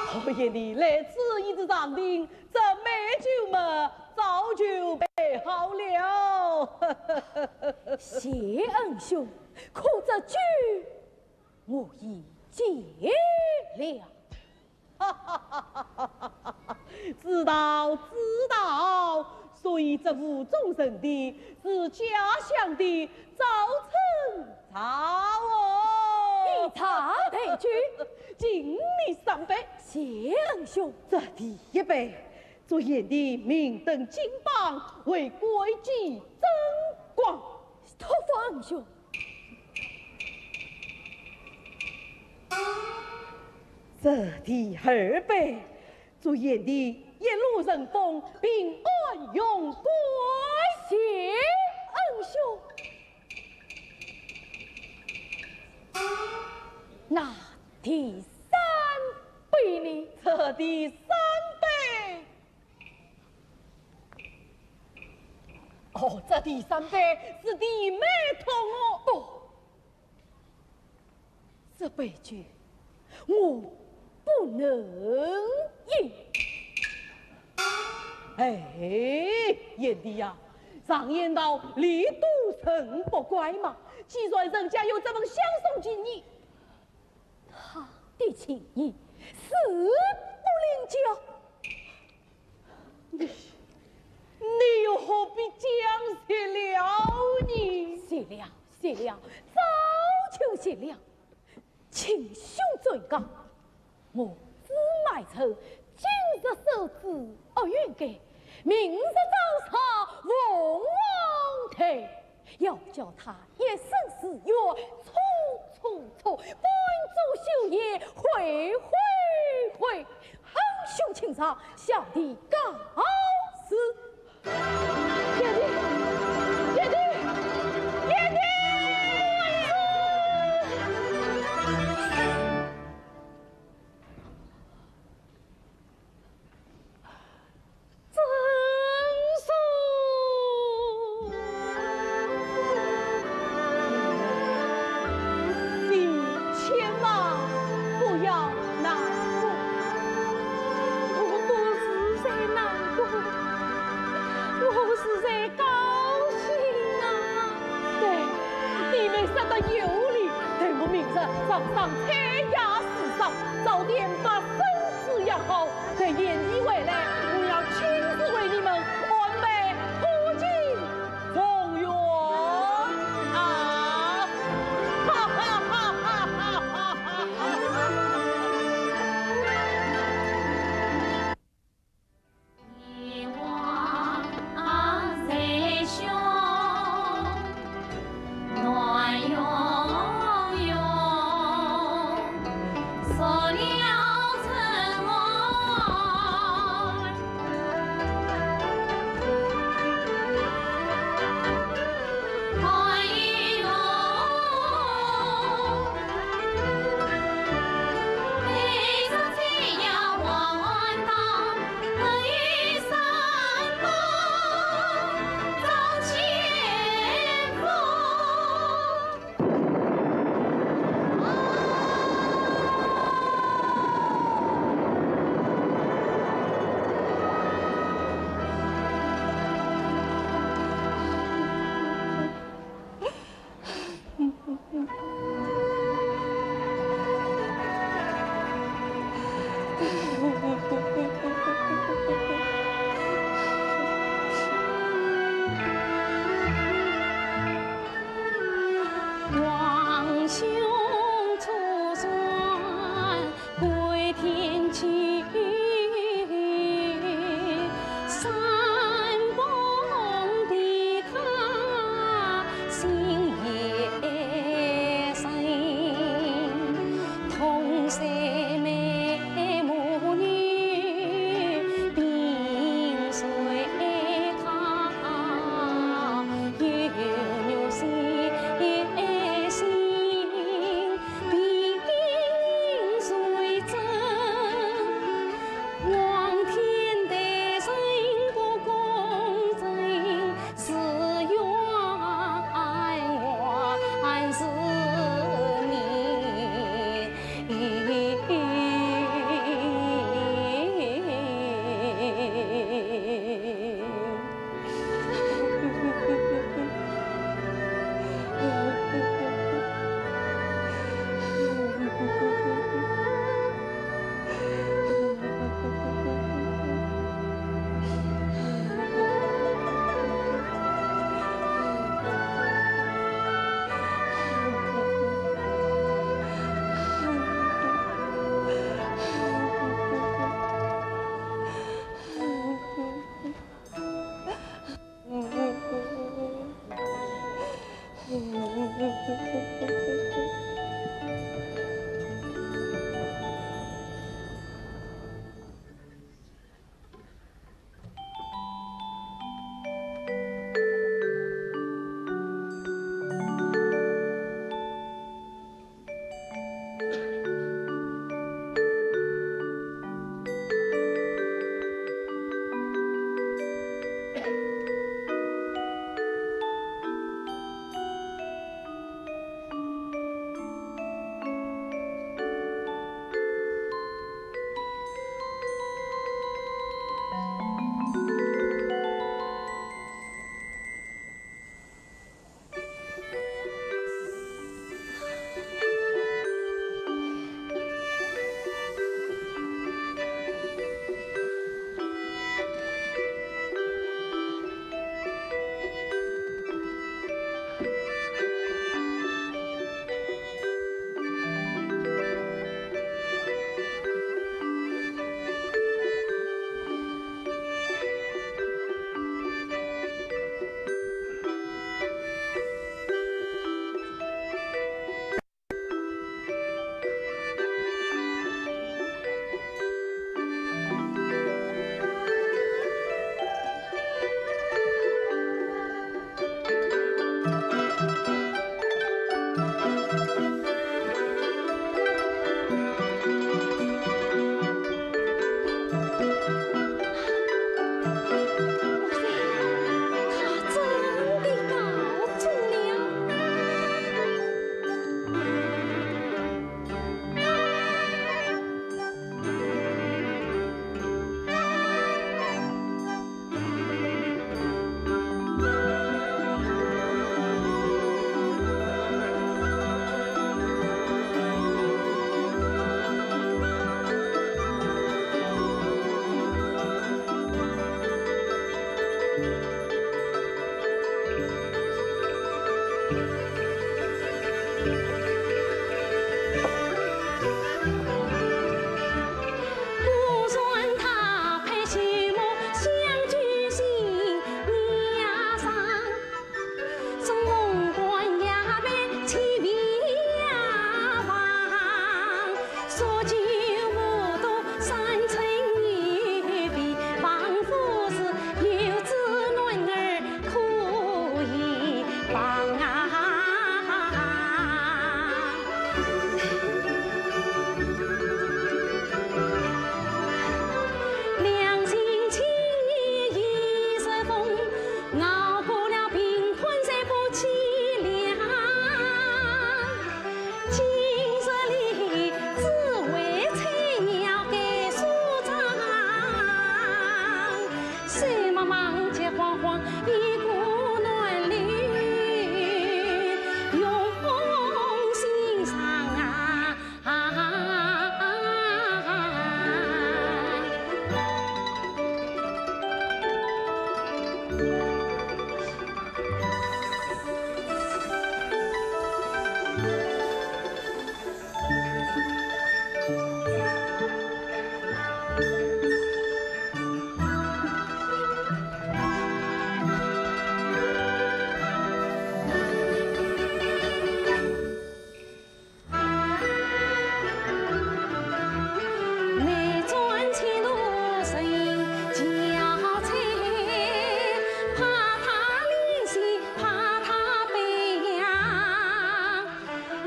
侯爷，你来此一直上庭，这美酒嘛，早就备好了。谢恩兄，可这酒 我已戒了。知道，知道，所以这壶中盛的是家乡的早春草哦。以茶代酒。敬你三杯。谢恩兄。这第一杯，祝贤弟明灯金榜，为国际争光。托付恩兄。这第二杯，祝贤弟一路顺风，平安荣归。谢恩兄。那第三杯呢？这第三杯。哦，这第三杯是弟妹托我。不，这杯酒我不能饮。哎，贤弟呀，常言道，礼多人不怪嘛。既然人家有这份相送敬意， 他的情谊，死不领教。你，你又何必讲谢了呢？谢了，谢了，早就谢了。请兄转告，我朱买臣今日受制恶运该，明日早朝奉皇台。 要叫他一身是血，搓搓搓，半足修也，毁毁毁。恩兄请上，小弟告辞。贤弟，贤弟，贤弟！你千万不要难过。我不是在难过，我是在高兴啊。对，弟妹说得有理，待我明日上山采药试霜，早点把身子养好， 等贤弟回来，我要亲自为你们安排普济状元啊！哈哈哈哈哈哈！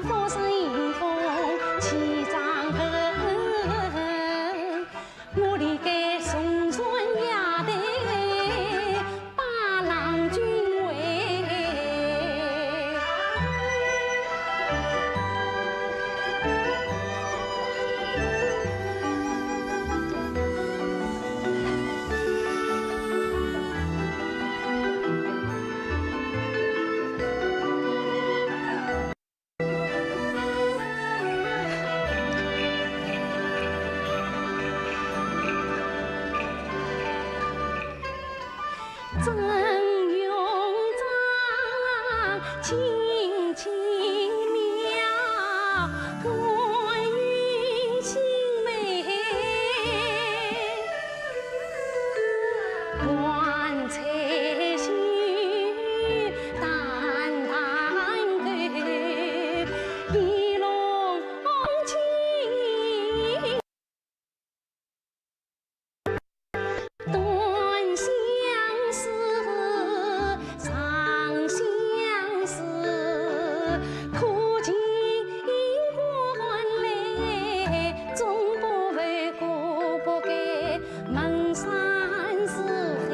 我是迎风起张恨，我的个送转丫头把郎君为。正用张清清妙，观音心美。 观彩须淡淡勾，一龙青。短相思，长相思，可尽关来，终不会过不改。 门山是海。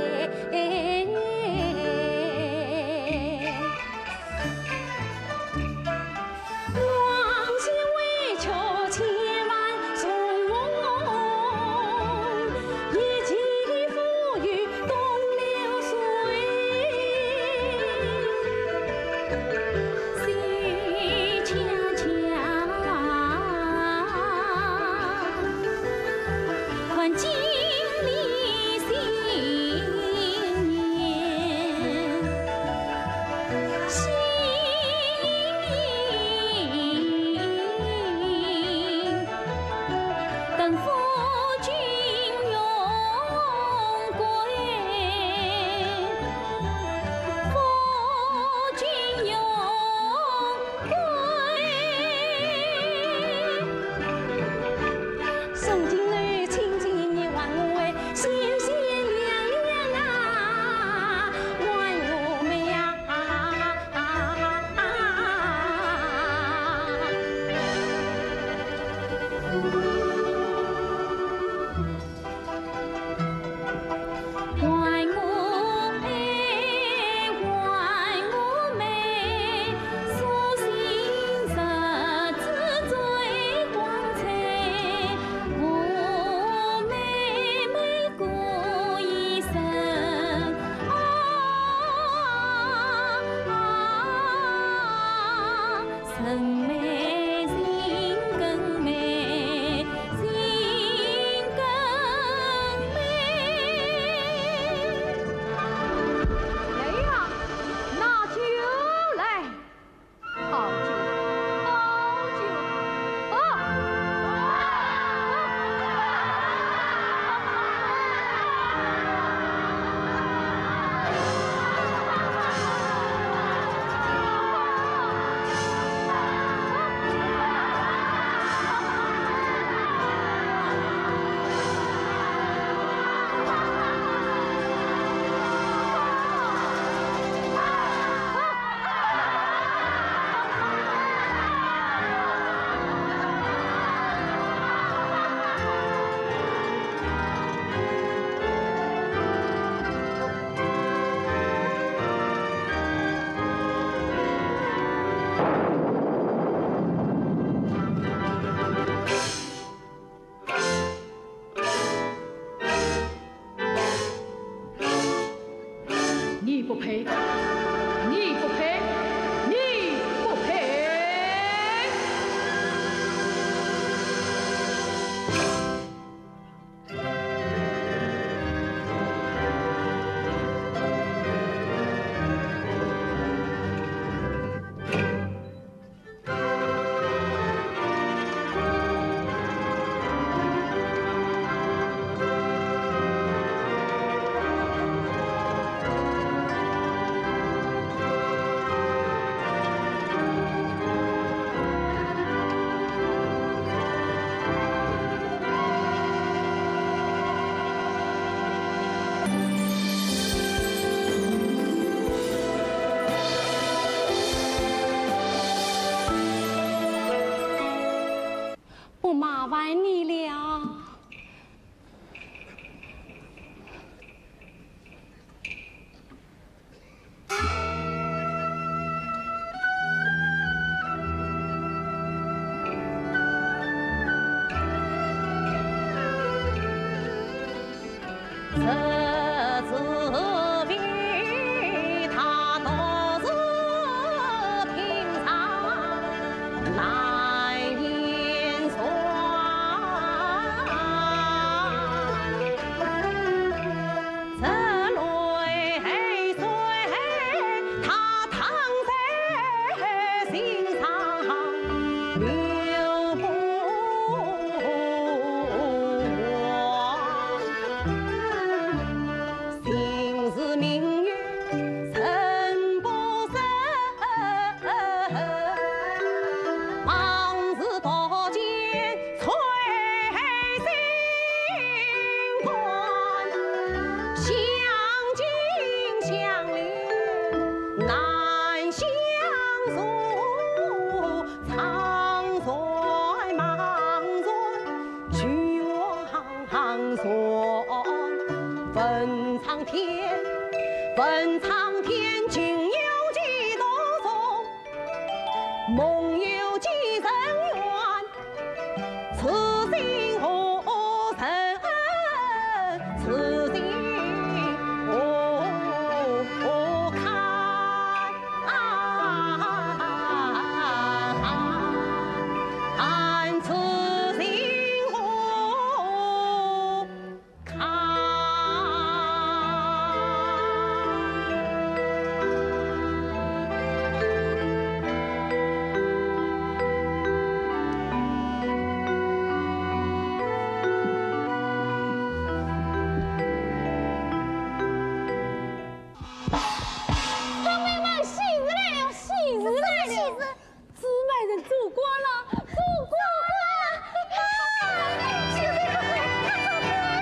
麻烦你了。 朋友们，喜事来了，喜事来了！姊妹人做官了，做官了！啊，喜事快快，快做官了！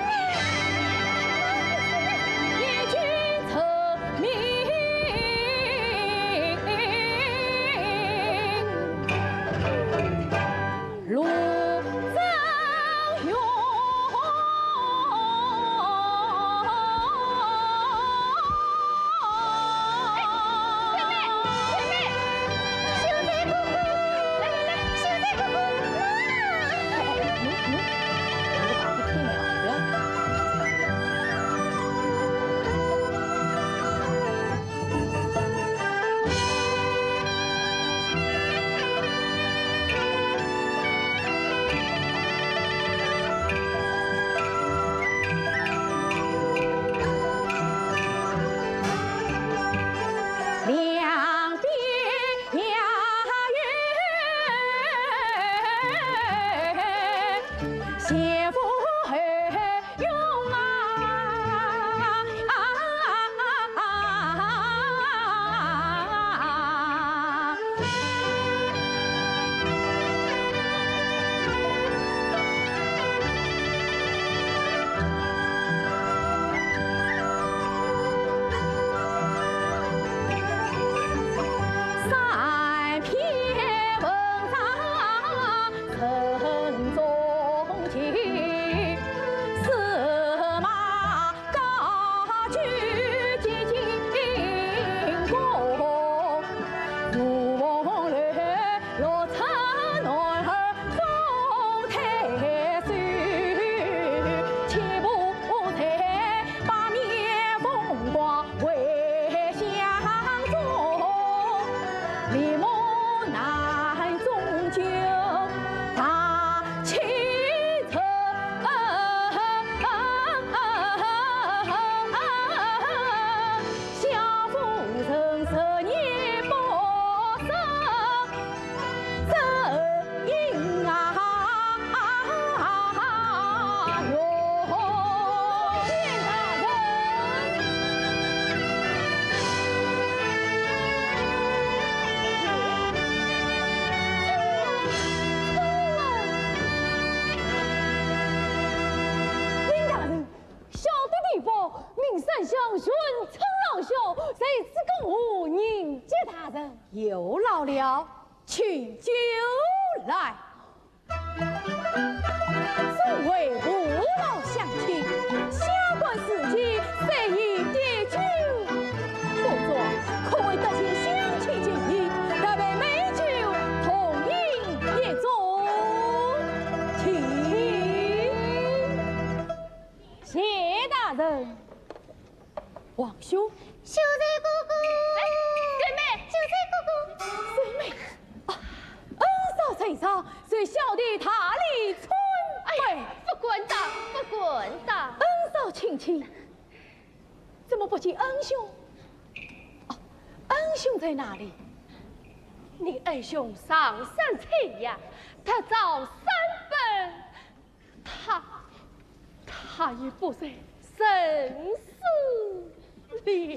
林大人， 小的地方，名山乡，寻常老小，谁知江湖人杰大人？有劳了，请酒来。为父老乡亲，下官自己虽已点酒，不过可谓得尽乡亲情谊，特备美酒同饮一盅。请。谢大人。王兄。秀才哥哥。哎，秀妹。秀才哥哥。秀妹。啊，恩嫂在上， 是小弟大礼参拜。哎，不敢当，不敢当。恩嫂请起。怎么不见恩兄？哦，恩兄在哪里？你恩兄上山采药，特遭山崩，他，他已不在人世了。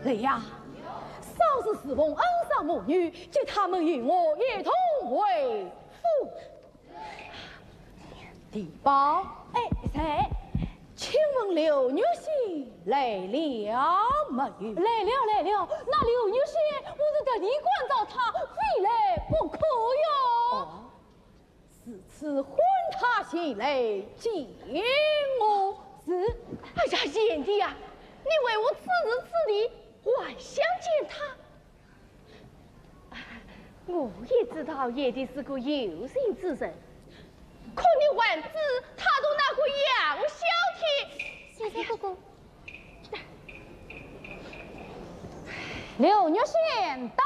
来呀，嫂子侍奉恩嫂母女，接他们与我一同回府。地保。哎，在。请问刘月仙来了没有？来了，来了，那刘月仙，我是特地关照她，非来不可哟。哦，如此唤她前来见我。是。哎呀，贤弟呀，你为何此时此地还想见她？ 我也知道贤弟是个有心之人，可你还只踏着那个杨小天。秀才哥哥。刘月仙到。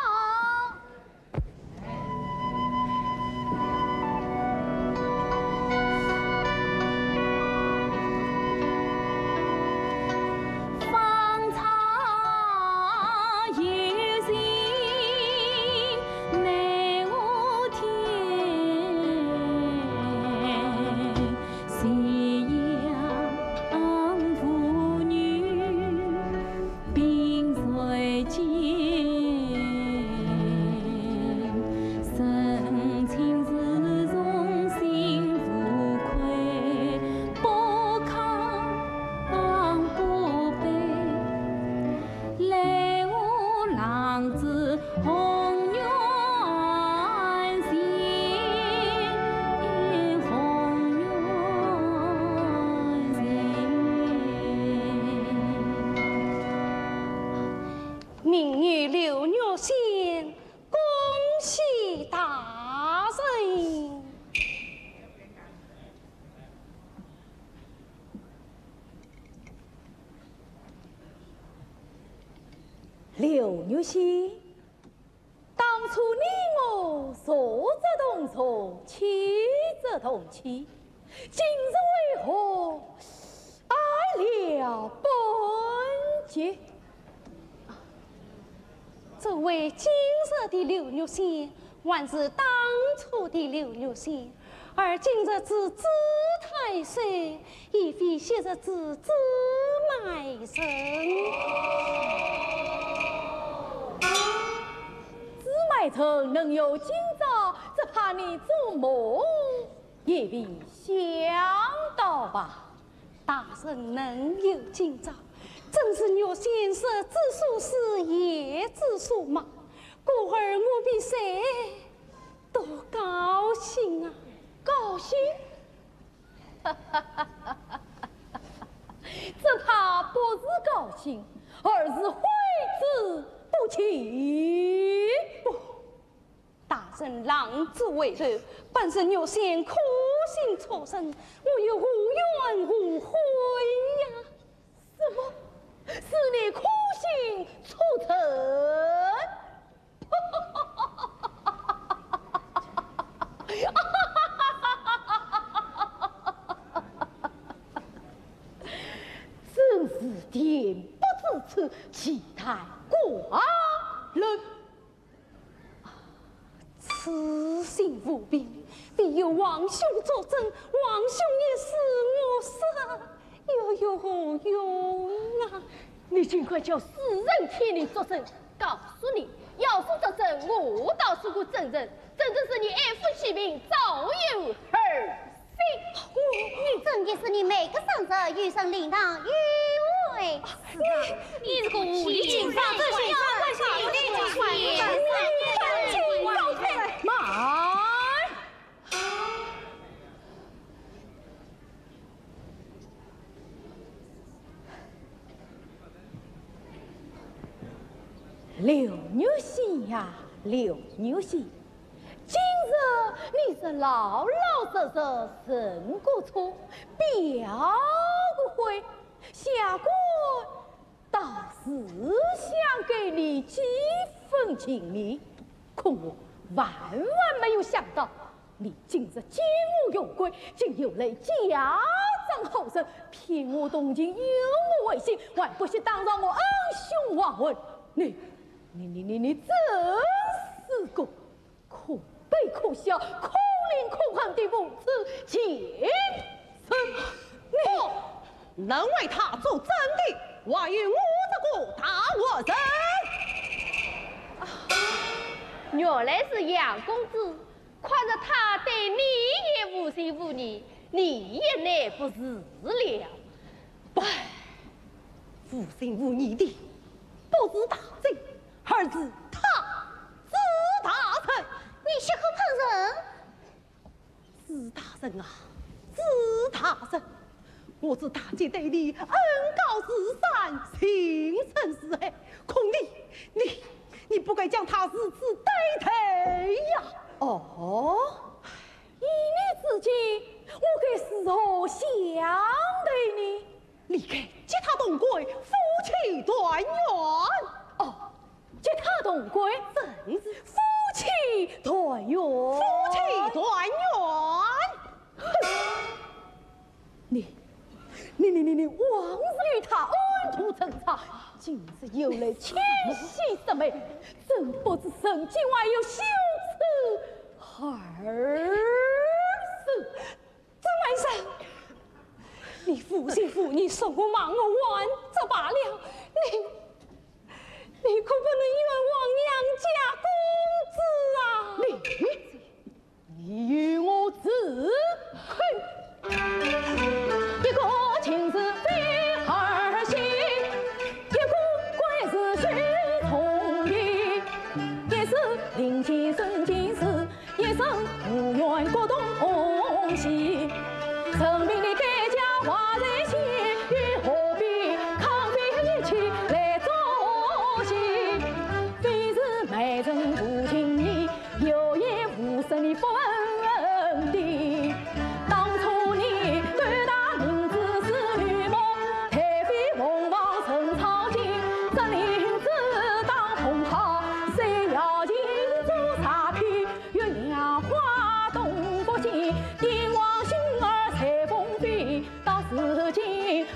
刘月仙，当初你我素则同族，妻则同妻，今日为何爱了本节？这位今日的刘月仙，还是当初的刘月仙？ 而今日之子太岁，已非昔日之子买人。子买人能有今朝，只怕你做梦也未想到吧？大人能有今朝，正是月仙日之所思，夜之所梦，故而我比谁 都高兴啊。高兴？只怕不是高兴，而是悔之不及。不，大人浪子回头，本是月仙苦心错认，我又何怨何悔呀？什么？是你苦心错认？ 真是恬不知耻，岂待寡人。此信无凭，必有王兄作证，王兄一死，我死又有何用啊？你尽快叫世人替你作证。告诉你，要是作证，我倒是个证人，证人是你爱父惜命，早有儿心。你真的是你每个生日有人灵堂有位。你这个狐狸精，放这畜生，放这畜生，放这畜生，放这畜生。慢！ 刘月仙呀，刘月仙，今日你是老老实实认个错，表个悔，下官 倒是想给你几分情面，可我万万没有想到，你今日见我有愧，竟又来假装好人，骗我同情，诱我违信，还不惜打伤我恩兄亡魂。你，你，你，你，你真是个 可悲可笑、可怜可恨的无耻贱人！不，能为他作证的，还有我这个大活人。原来是杨公子，看着他对你也无情无义，你也耐不住了。 不，无情无义的，不是大人，而是他，是大人。你血口喷人！是大人啊，是大人！我是大姐对你恩高如山，情深似海，可你，你，你不该将他如此对待呀！哦， 一念之间，我该如何相待呢？你该结他同归，夫妻团圆。哦，结他同归，正是夫妻团圆。夫妻团圆。哼！你，你，你，你，你往日与他暗度陈仓，今日又来牵线索媒，真不知人间还有羞耻 二字。曾文生，你无情无义，说我瞒我还则罢了，你，你可不能冤枉杨家公子啊！你，你与我自困。一个情字非二心，一个鬼字须从心，一世定情深情事， 一生无缘各同喜。生命的代价花在先，又何必浪费一切来作戏？非是美人无情意，有眼无神的不问的。当初你对他明知是愚梦，太妃凤凰生草间，这灵芝当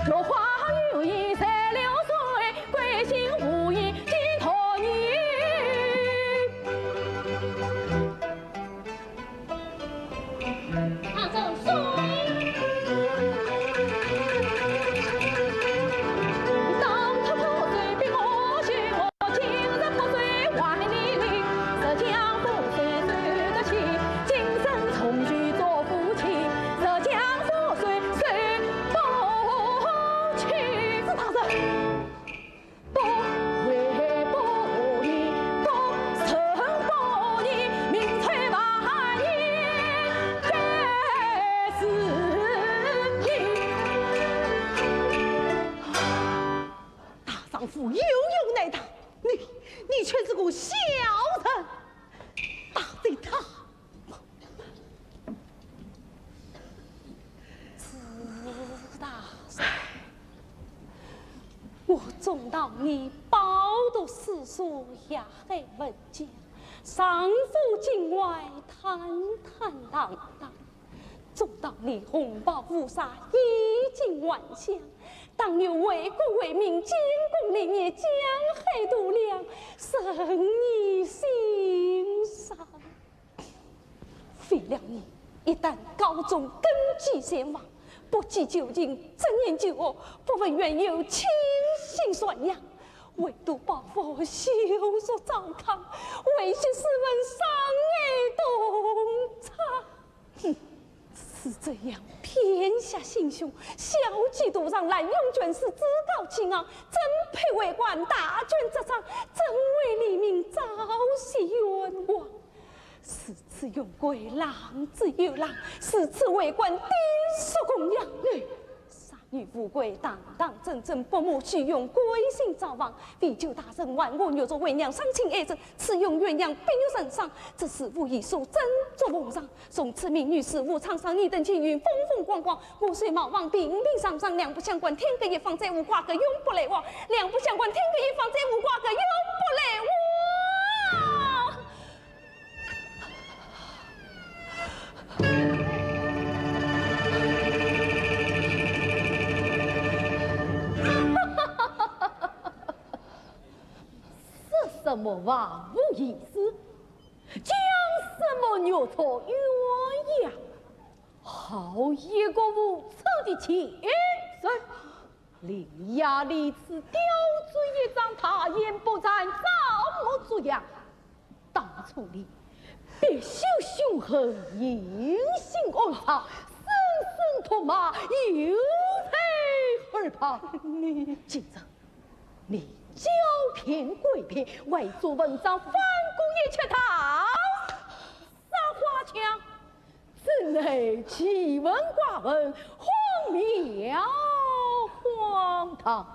落花有意十六岁，归心似箭寄托你。唱首诗。当初破碎逼我绝望，今日破碎还你灵。日将破碎谁得起？今生重聚做夫妻。日将破碎谁不起？是大人。 不为不义，不成不义，民粹万年该死你。大丈夫有勇难当，你，你却是个小人，打死他！ 子大人，我中道你饱读诗书，雅海文江，上府境外坦坦荡荡，中道你红袍乌纱，衣锦还乡，当年为国为民，建功立业，江海度量，深以心伤。 为了你，一旦高中根基全忘，不计旧情，只念旧恶，不问缘由，倾心传扬，唯独报复羞辱糟糠，为惜斯文，伤害同窗。哼，是这样，偏下心胸，小计独上，滥用权势，趾高气昂，真配为官，大权执掌，真为黎民昭雪冤枉。 如此用贵，浪之又浪，如此为官，定是供养。杀女无贵，堂堂正正，不谋虚荣，贵姓灶房。为救大人，还我玉镯为娘，赏亲爱人，赐用鸳鸯碧玉成双，这是无意所赠作奉上。从此民女事无沧桑，你等青云风风光光，我虽茅房平平常常，两不相关，天各一方，再无瓜葛，永不来往。两不相关，天各一方，再无瓜葛，永不来往。 说什么万无一失，讲什么玉镯鸳鸯，好一个无耻的贱人！ 伶牙俐齿，刁钻一桩，大言不惭，装模作样。当初你别秀凶狠，隐姓暗藏，声声痛骂，有罪而报。你今日你狡辩诡辩，伪作文章，反供一曲，大撒花枪。 真乃奇闻怪闻，荒谬荒唐。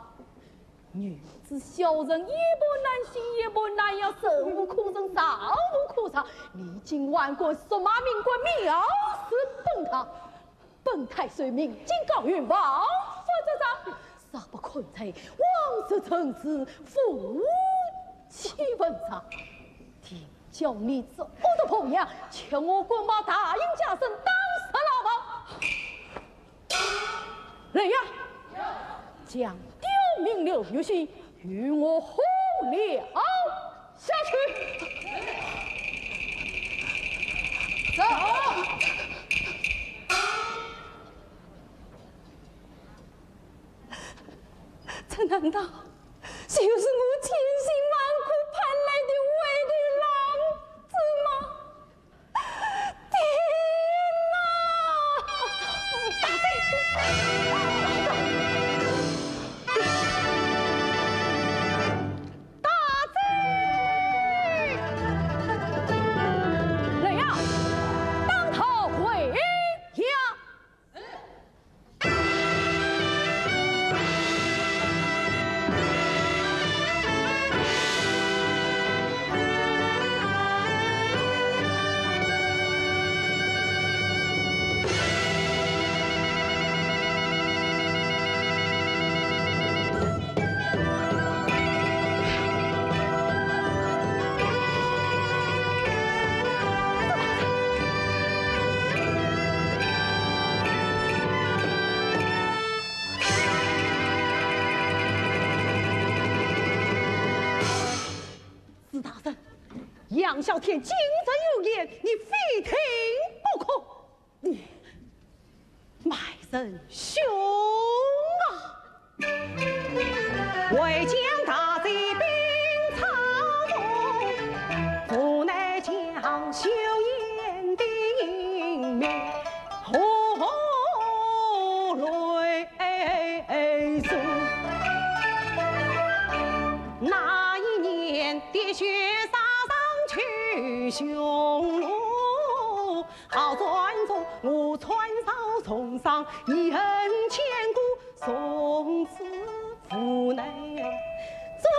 女子小人一般难行，一般难容，忍无可忍，忍无可忍。你竟还敢辱骂民官，藐视本堂。本太守命今告于王法之上，若不看在往日情字，负其文章。 定叫你这恶毒婆娘，吃我官帽，大印加身，打入牢房。来呀，将刁民刘玉信与我活捉下去。走。这难道 就是我千辛万苦盼来的回头郎子吗？天哪！大贼！来呀，当头回呀！杨小天今日有言，你非听不可。你卖人凶啊！为将大计兵操作，无奈将羞颜的英名拖累。 那一年的雪山上去修路，好转中我穿草重伤，一恨千古，从此无能做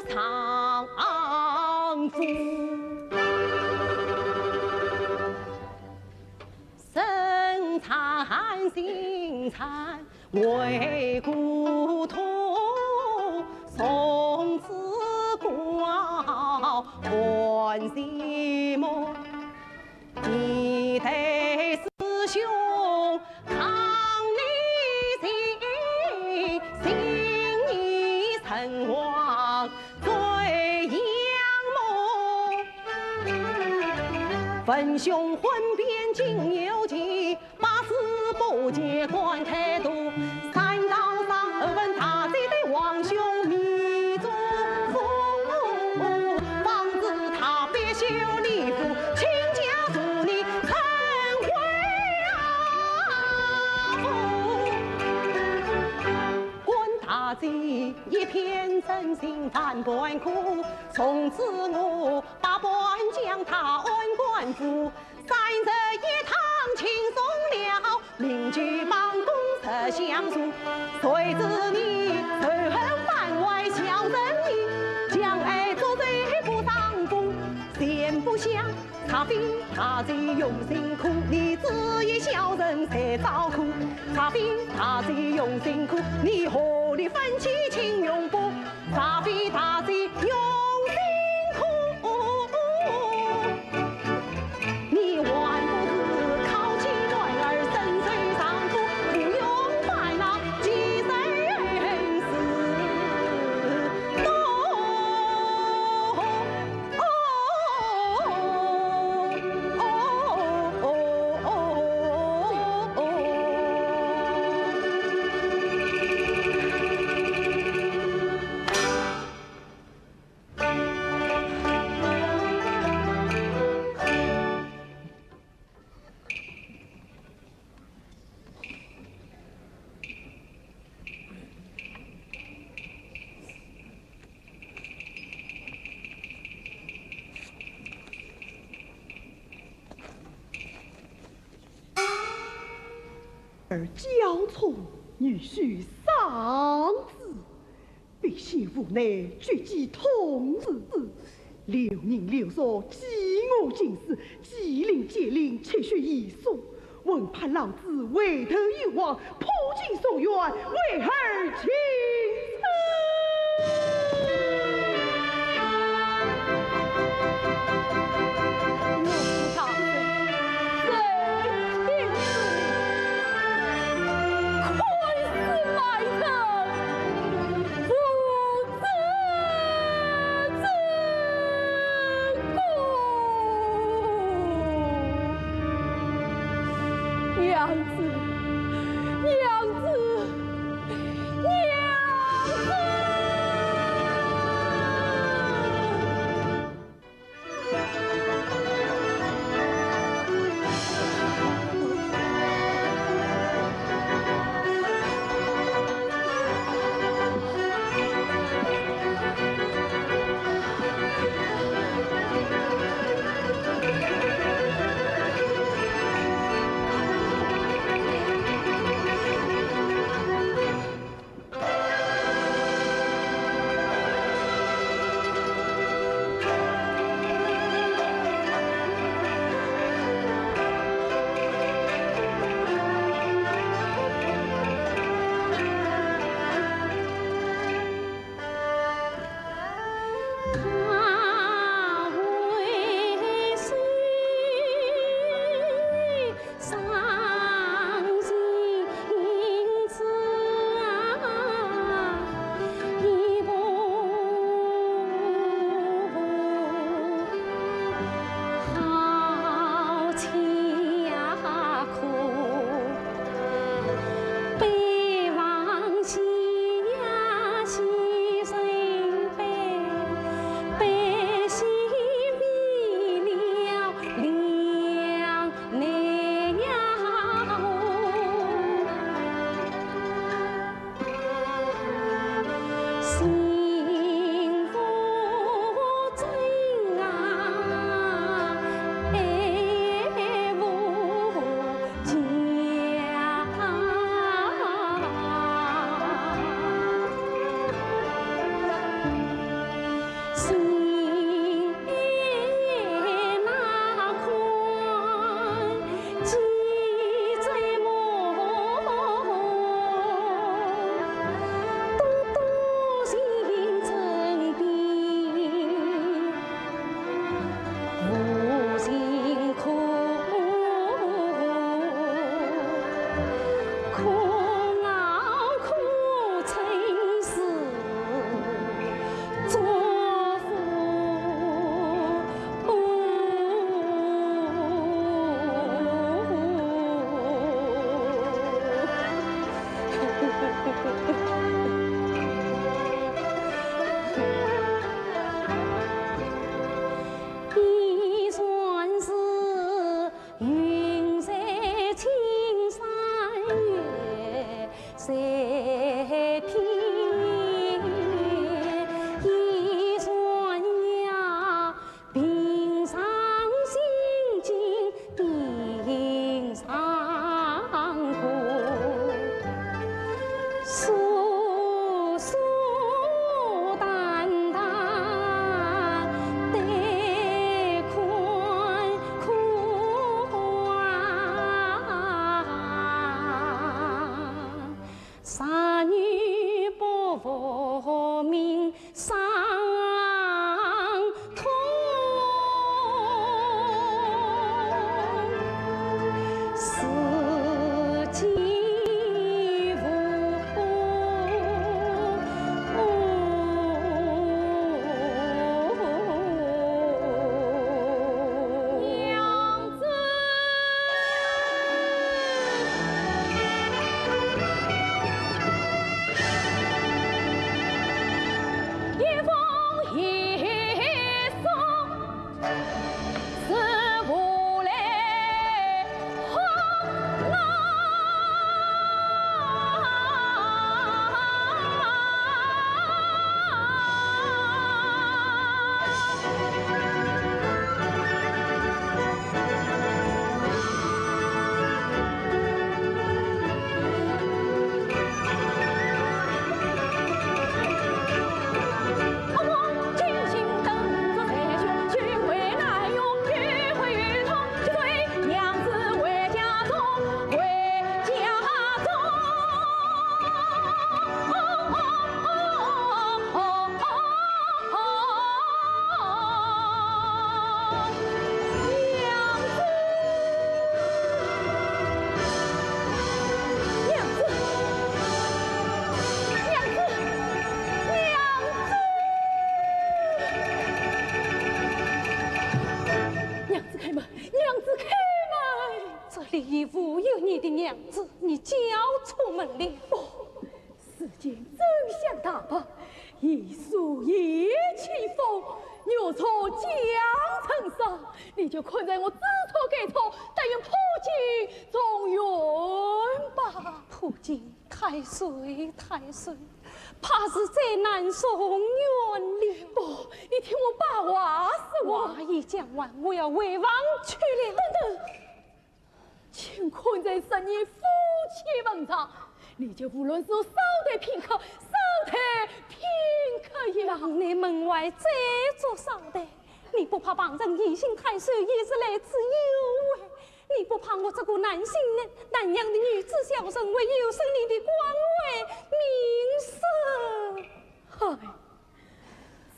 丈夫。身残心残 为故土，从此过寒寂寞。一代师兄抗逆行，信义成王最仰慕。文雄混变金牛旗， 八字不见官开度，三道上二问大姐对王兄你祝福，方知他必修礼服，亲家助你成为阿父。官大姐一片真心万般苦，从此我百般将他安官府。 三日一趟轻松了，名句忙功十相助。谁知你仇恨番外小人意，将爱做贼不上风。闲不下，茶杯大姐用心苦，你只一小人谁照顾？茶杯大姐用心苦，你何必分期请用不？ 茶杯大姐用心苦，你还不如考取男儿身受丈夫，不用烦恼几生死多。 儿娇宠，女婿丧子，百姓无奈，决计痛之。流人流俗，饥饿尽死，既临节令，泣血一书。 闻怕老子回头有望，破镜重圆，为儿请罪。我是大人，谁听是你？看似卖身，无 子之过。娘子，娘子，娘子！可熬可称是作福。依然是 云在青山月在天，依然呀，平常心境平常过。 素素淡淡待看客啊，常有不服命 伤痛。世间无娘子。 一封一送是无来好啊。 娘子开门，娘子开门！这里已无有你的娘子，你叫错门了。不， 世间真相大白，一树一气风，月出江城上，你就看在我知错改错，但愿破镜重圆吧。破镜太岁太岁，怕是再难重圆了。不，你听我把话说完。话已讲完，我要回房去了。等等， 乾坤在十年夫妻坟上，你就无论是少待片刻，少待片刻呀。让你门外再做少待，你不怕旁人疑心太岁也是来自有为？你不怕我这个南姓南阳的女子小生会有损你的官位名声？嗨，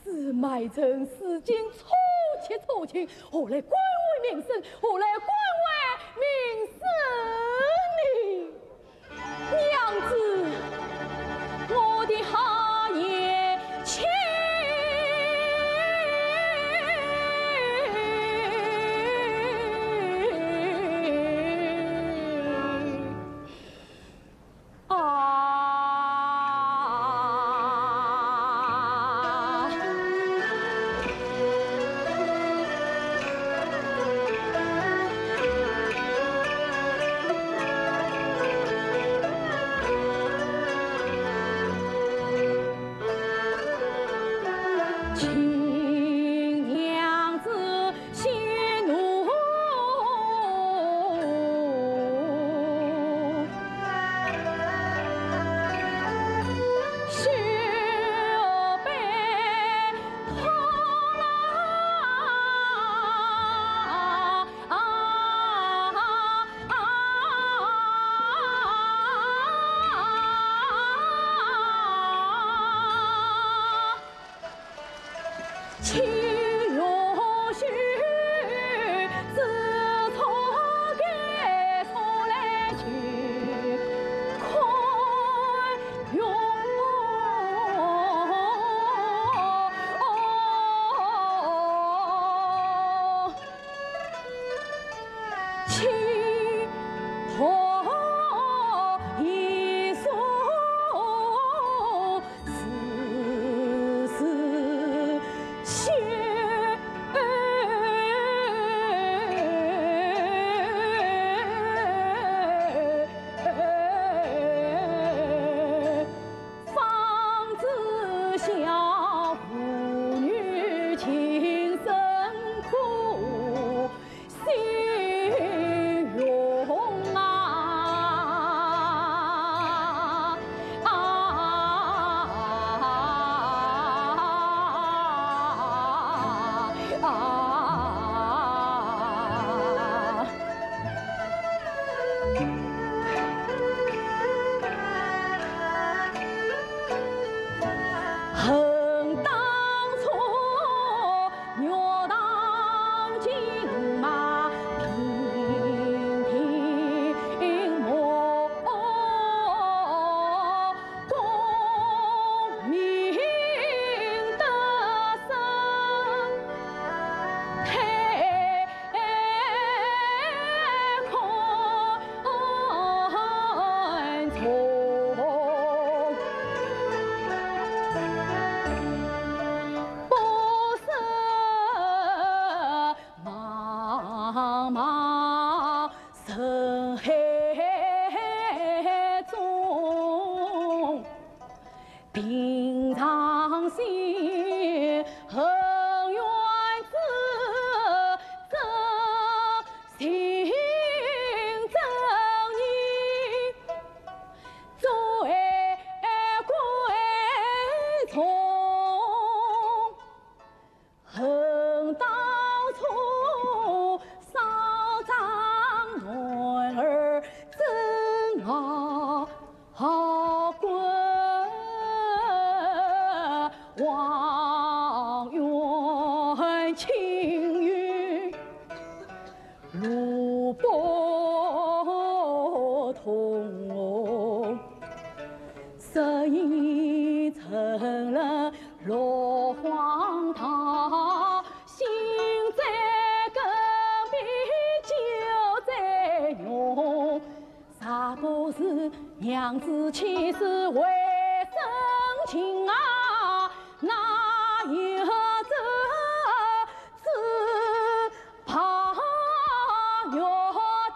是卖臣世间初七初情，何来官位名声？何来官位名声呢？娘子，我的好贤妻。 啊。是娘子千世为深情啊，哪有这只白玉的？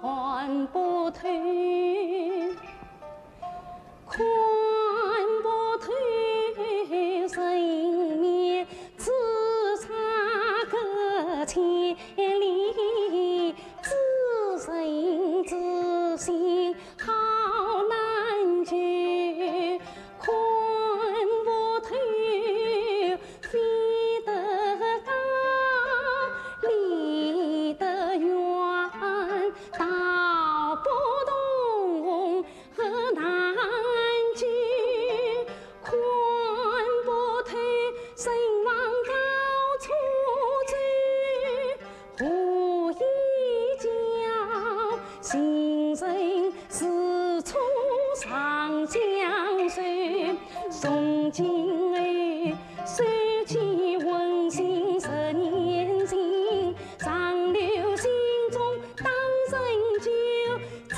看不透，看不透，人面只差隔千里，只人之心好难救。看不透，飞得高，离得远，道不同，河难救。看不透，人往高处走， 何以教行人自处长相守？从今后，收起温馨十年情，长留心中当深究。只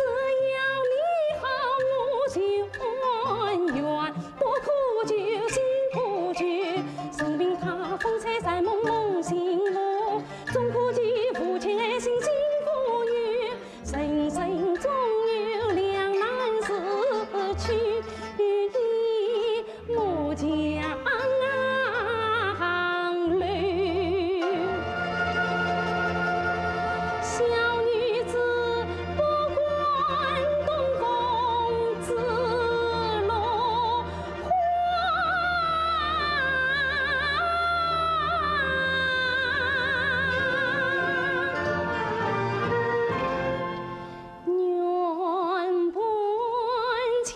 要你好，我就甘愿，不苦求，心苦求，任凭他风吹山蒙蒙心魔。 总可寄付情爱心心不语，人生总有两难时期，莫强留。小女子不管东风自落 花。愿伴青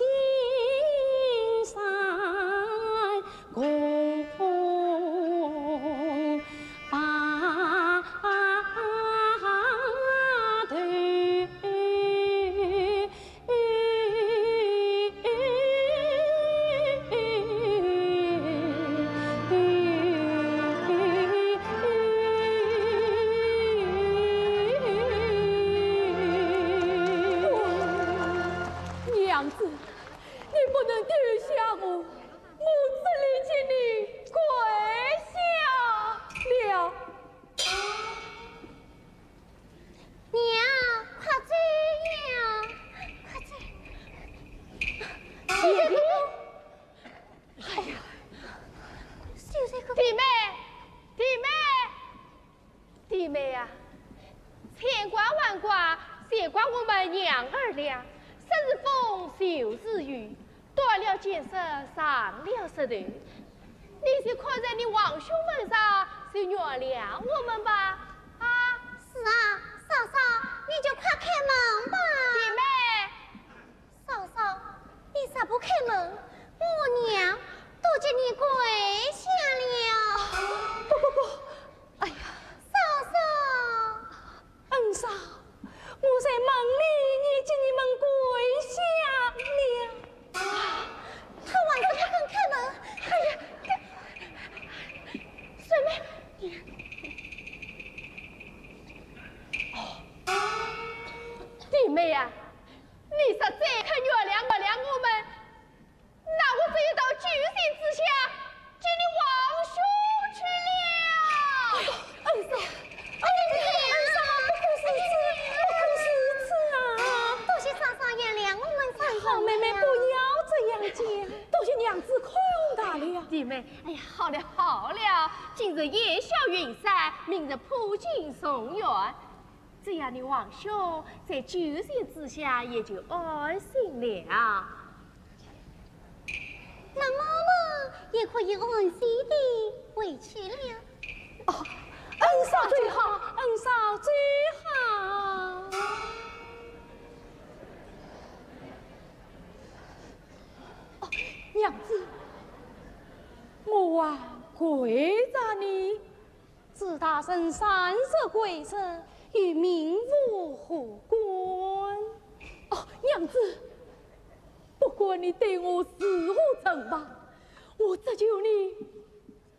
山共白头。 娘子，你不能丢下我，我这里替你跪下了。 娘，快走呀，快走！哎呀，哎呀，弟妹，弟妹，弟妹啊，千怪万怪，全怪我们娘儿俩，说是风就是雨， 断了箭舌，伤了舌头。你就看在你王兄份上，就原谅我们吧。啊？是啊，嫂嫂，你就快开门吧。弟妹。嫂嫂，你若不开门，我娘都替你跪下了。不不不，哎呀。嫂嫂。 恩嫂，我在梦里已替你们跪下了。她还是不肯开门。哎呀，水妹，你，哦，弟妹呀，你若再肯原谅，原谅我们， 那我只有到九泉之下见你王兄去了。哎呦，恩嫂，哎呀，恩嫂，不可如此，不可如此啊！多谢嫂嫂原谅我们三个。好妹妹，不要这样讲。多谢娘子宽大量。弟妹，哎呀，好了好了，今日烟消云散，明日普京重圆。 只要你王兄在九泉之下，也就安心了。那我们也可以安心地回去了。哦，恩嫂最好，恩嫂最好。哦，娘子，我还跪着呢。 祝大人三十归日，与民无后官。哦，娘子，不管你对我如何惩罚，我只求你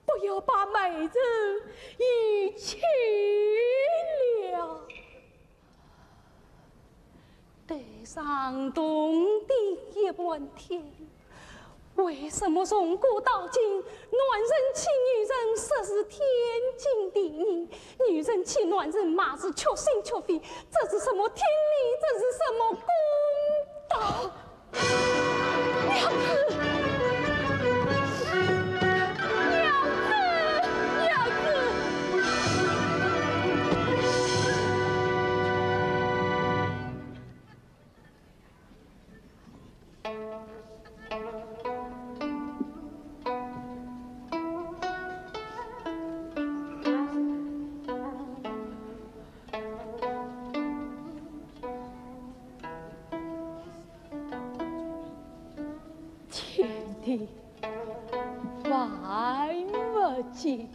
不要把美人遗弃了。 头上铜钿一万天，为什么从古到今，男人娶女人说是天经地义，女人娶男人嘛是曲心曲肺，这是什么天理万物尽，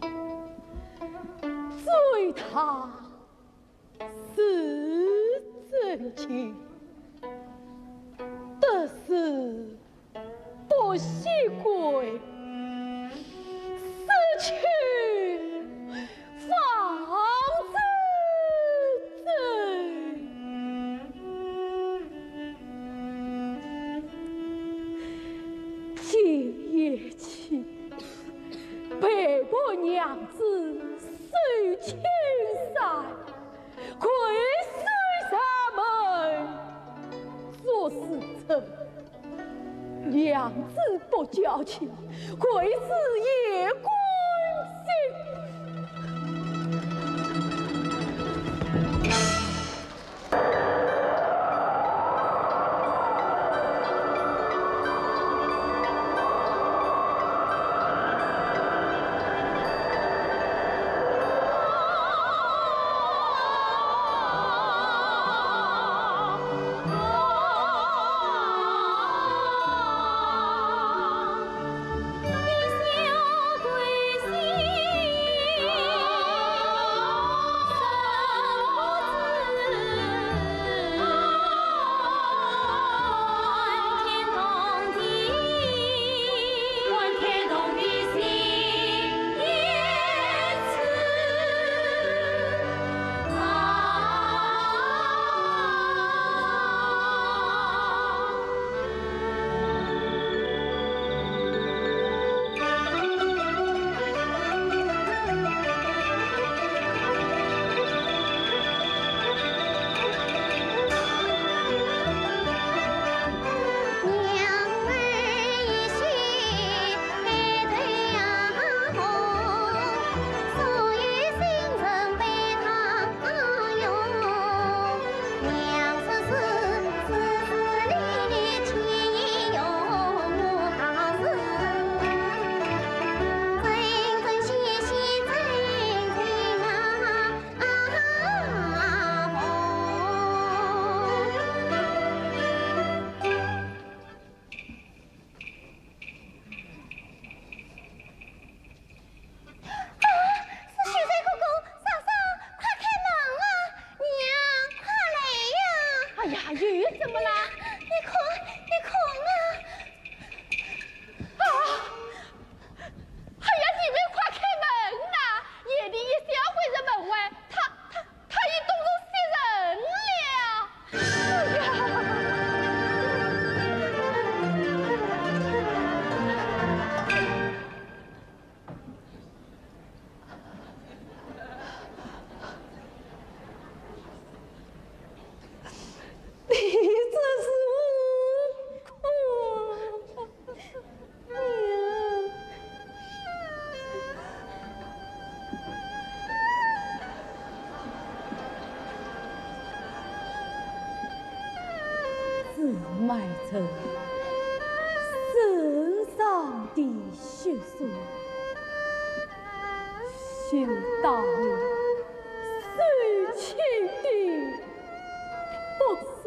追他是真情，得失不须归，死去 方知真。今夜起，陪伴娘子守青山，跪守山门，作是真。 娘子不娇气，跪是夜关心。啊，是秀才哥哥，嫂嫂，快开门啊！娘，快来呀！哎呀，又怎么啦？你看，你看啊！啊！哎呀，你们快开门呐！夜里一小鬼在门外，他，他， 他已冻成雪人了。哎呀！你真是无辜。 是卖臣身上的血书，是大人受气的不顺。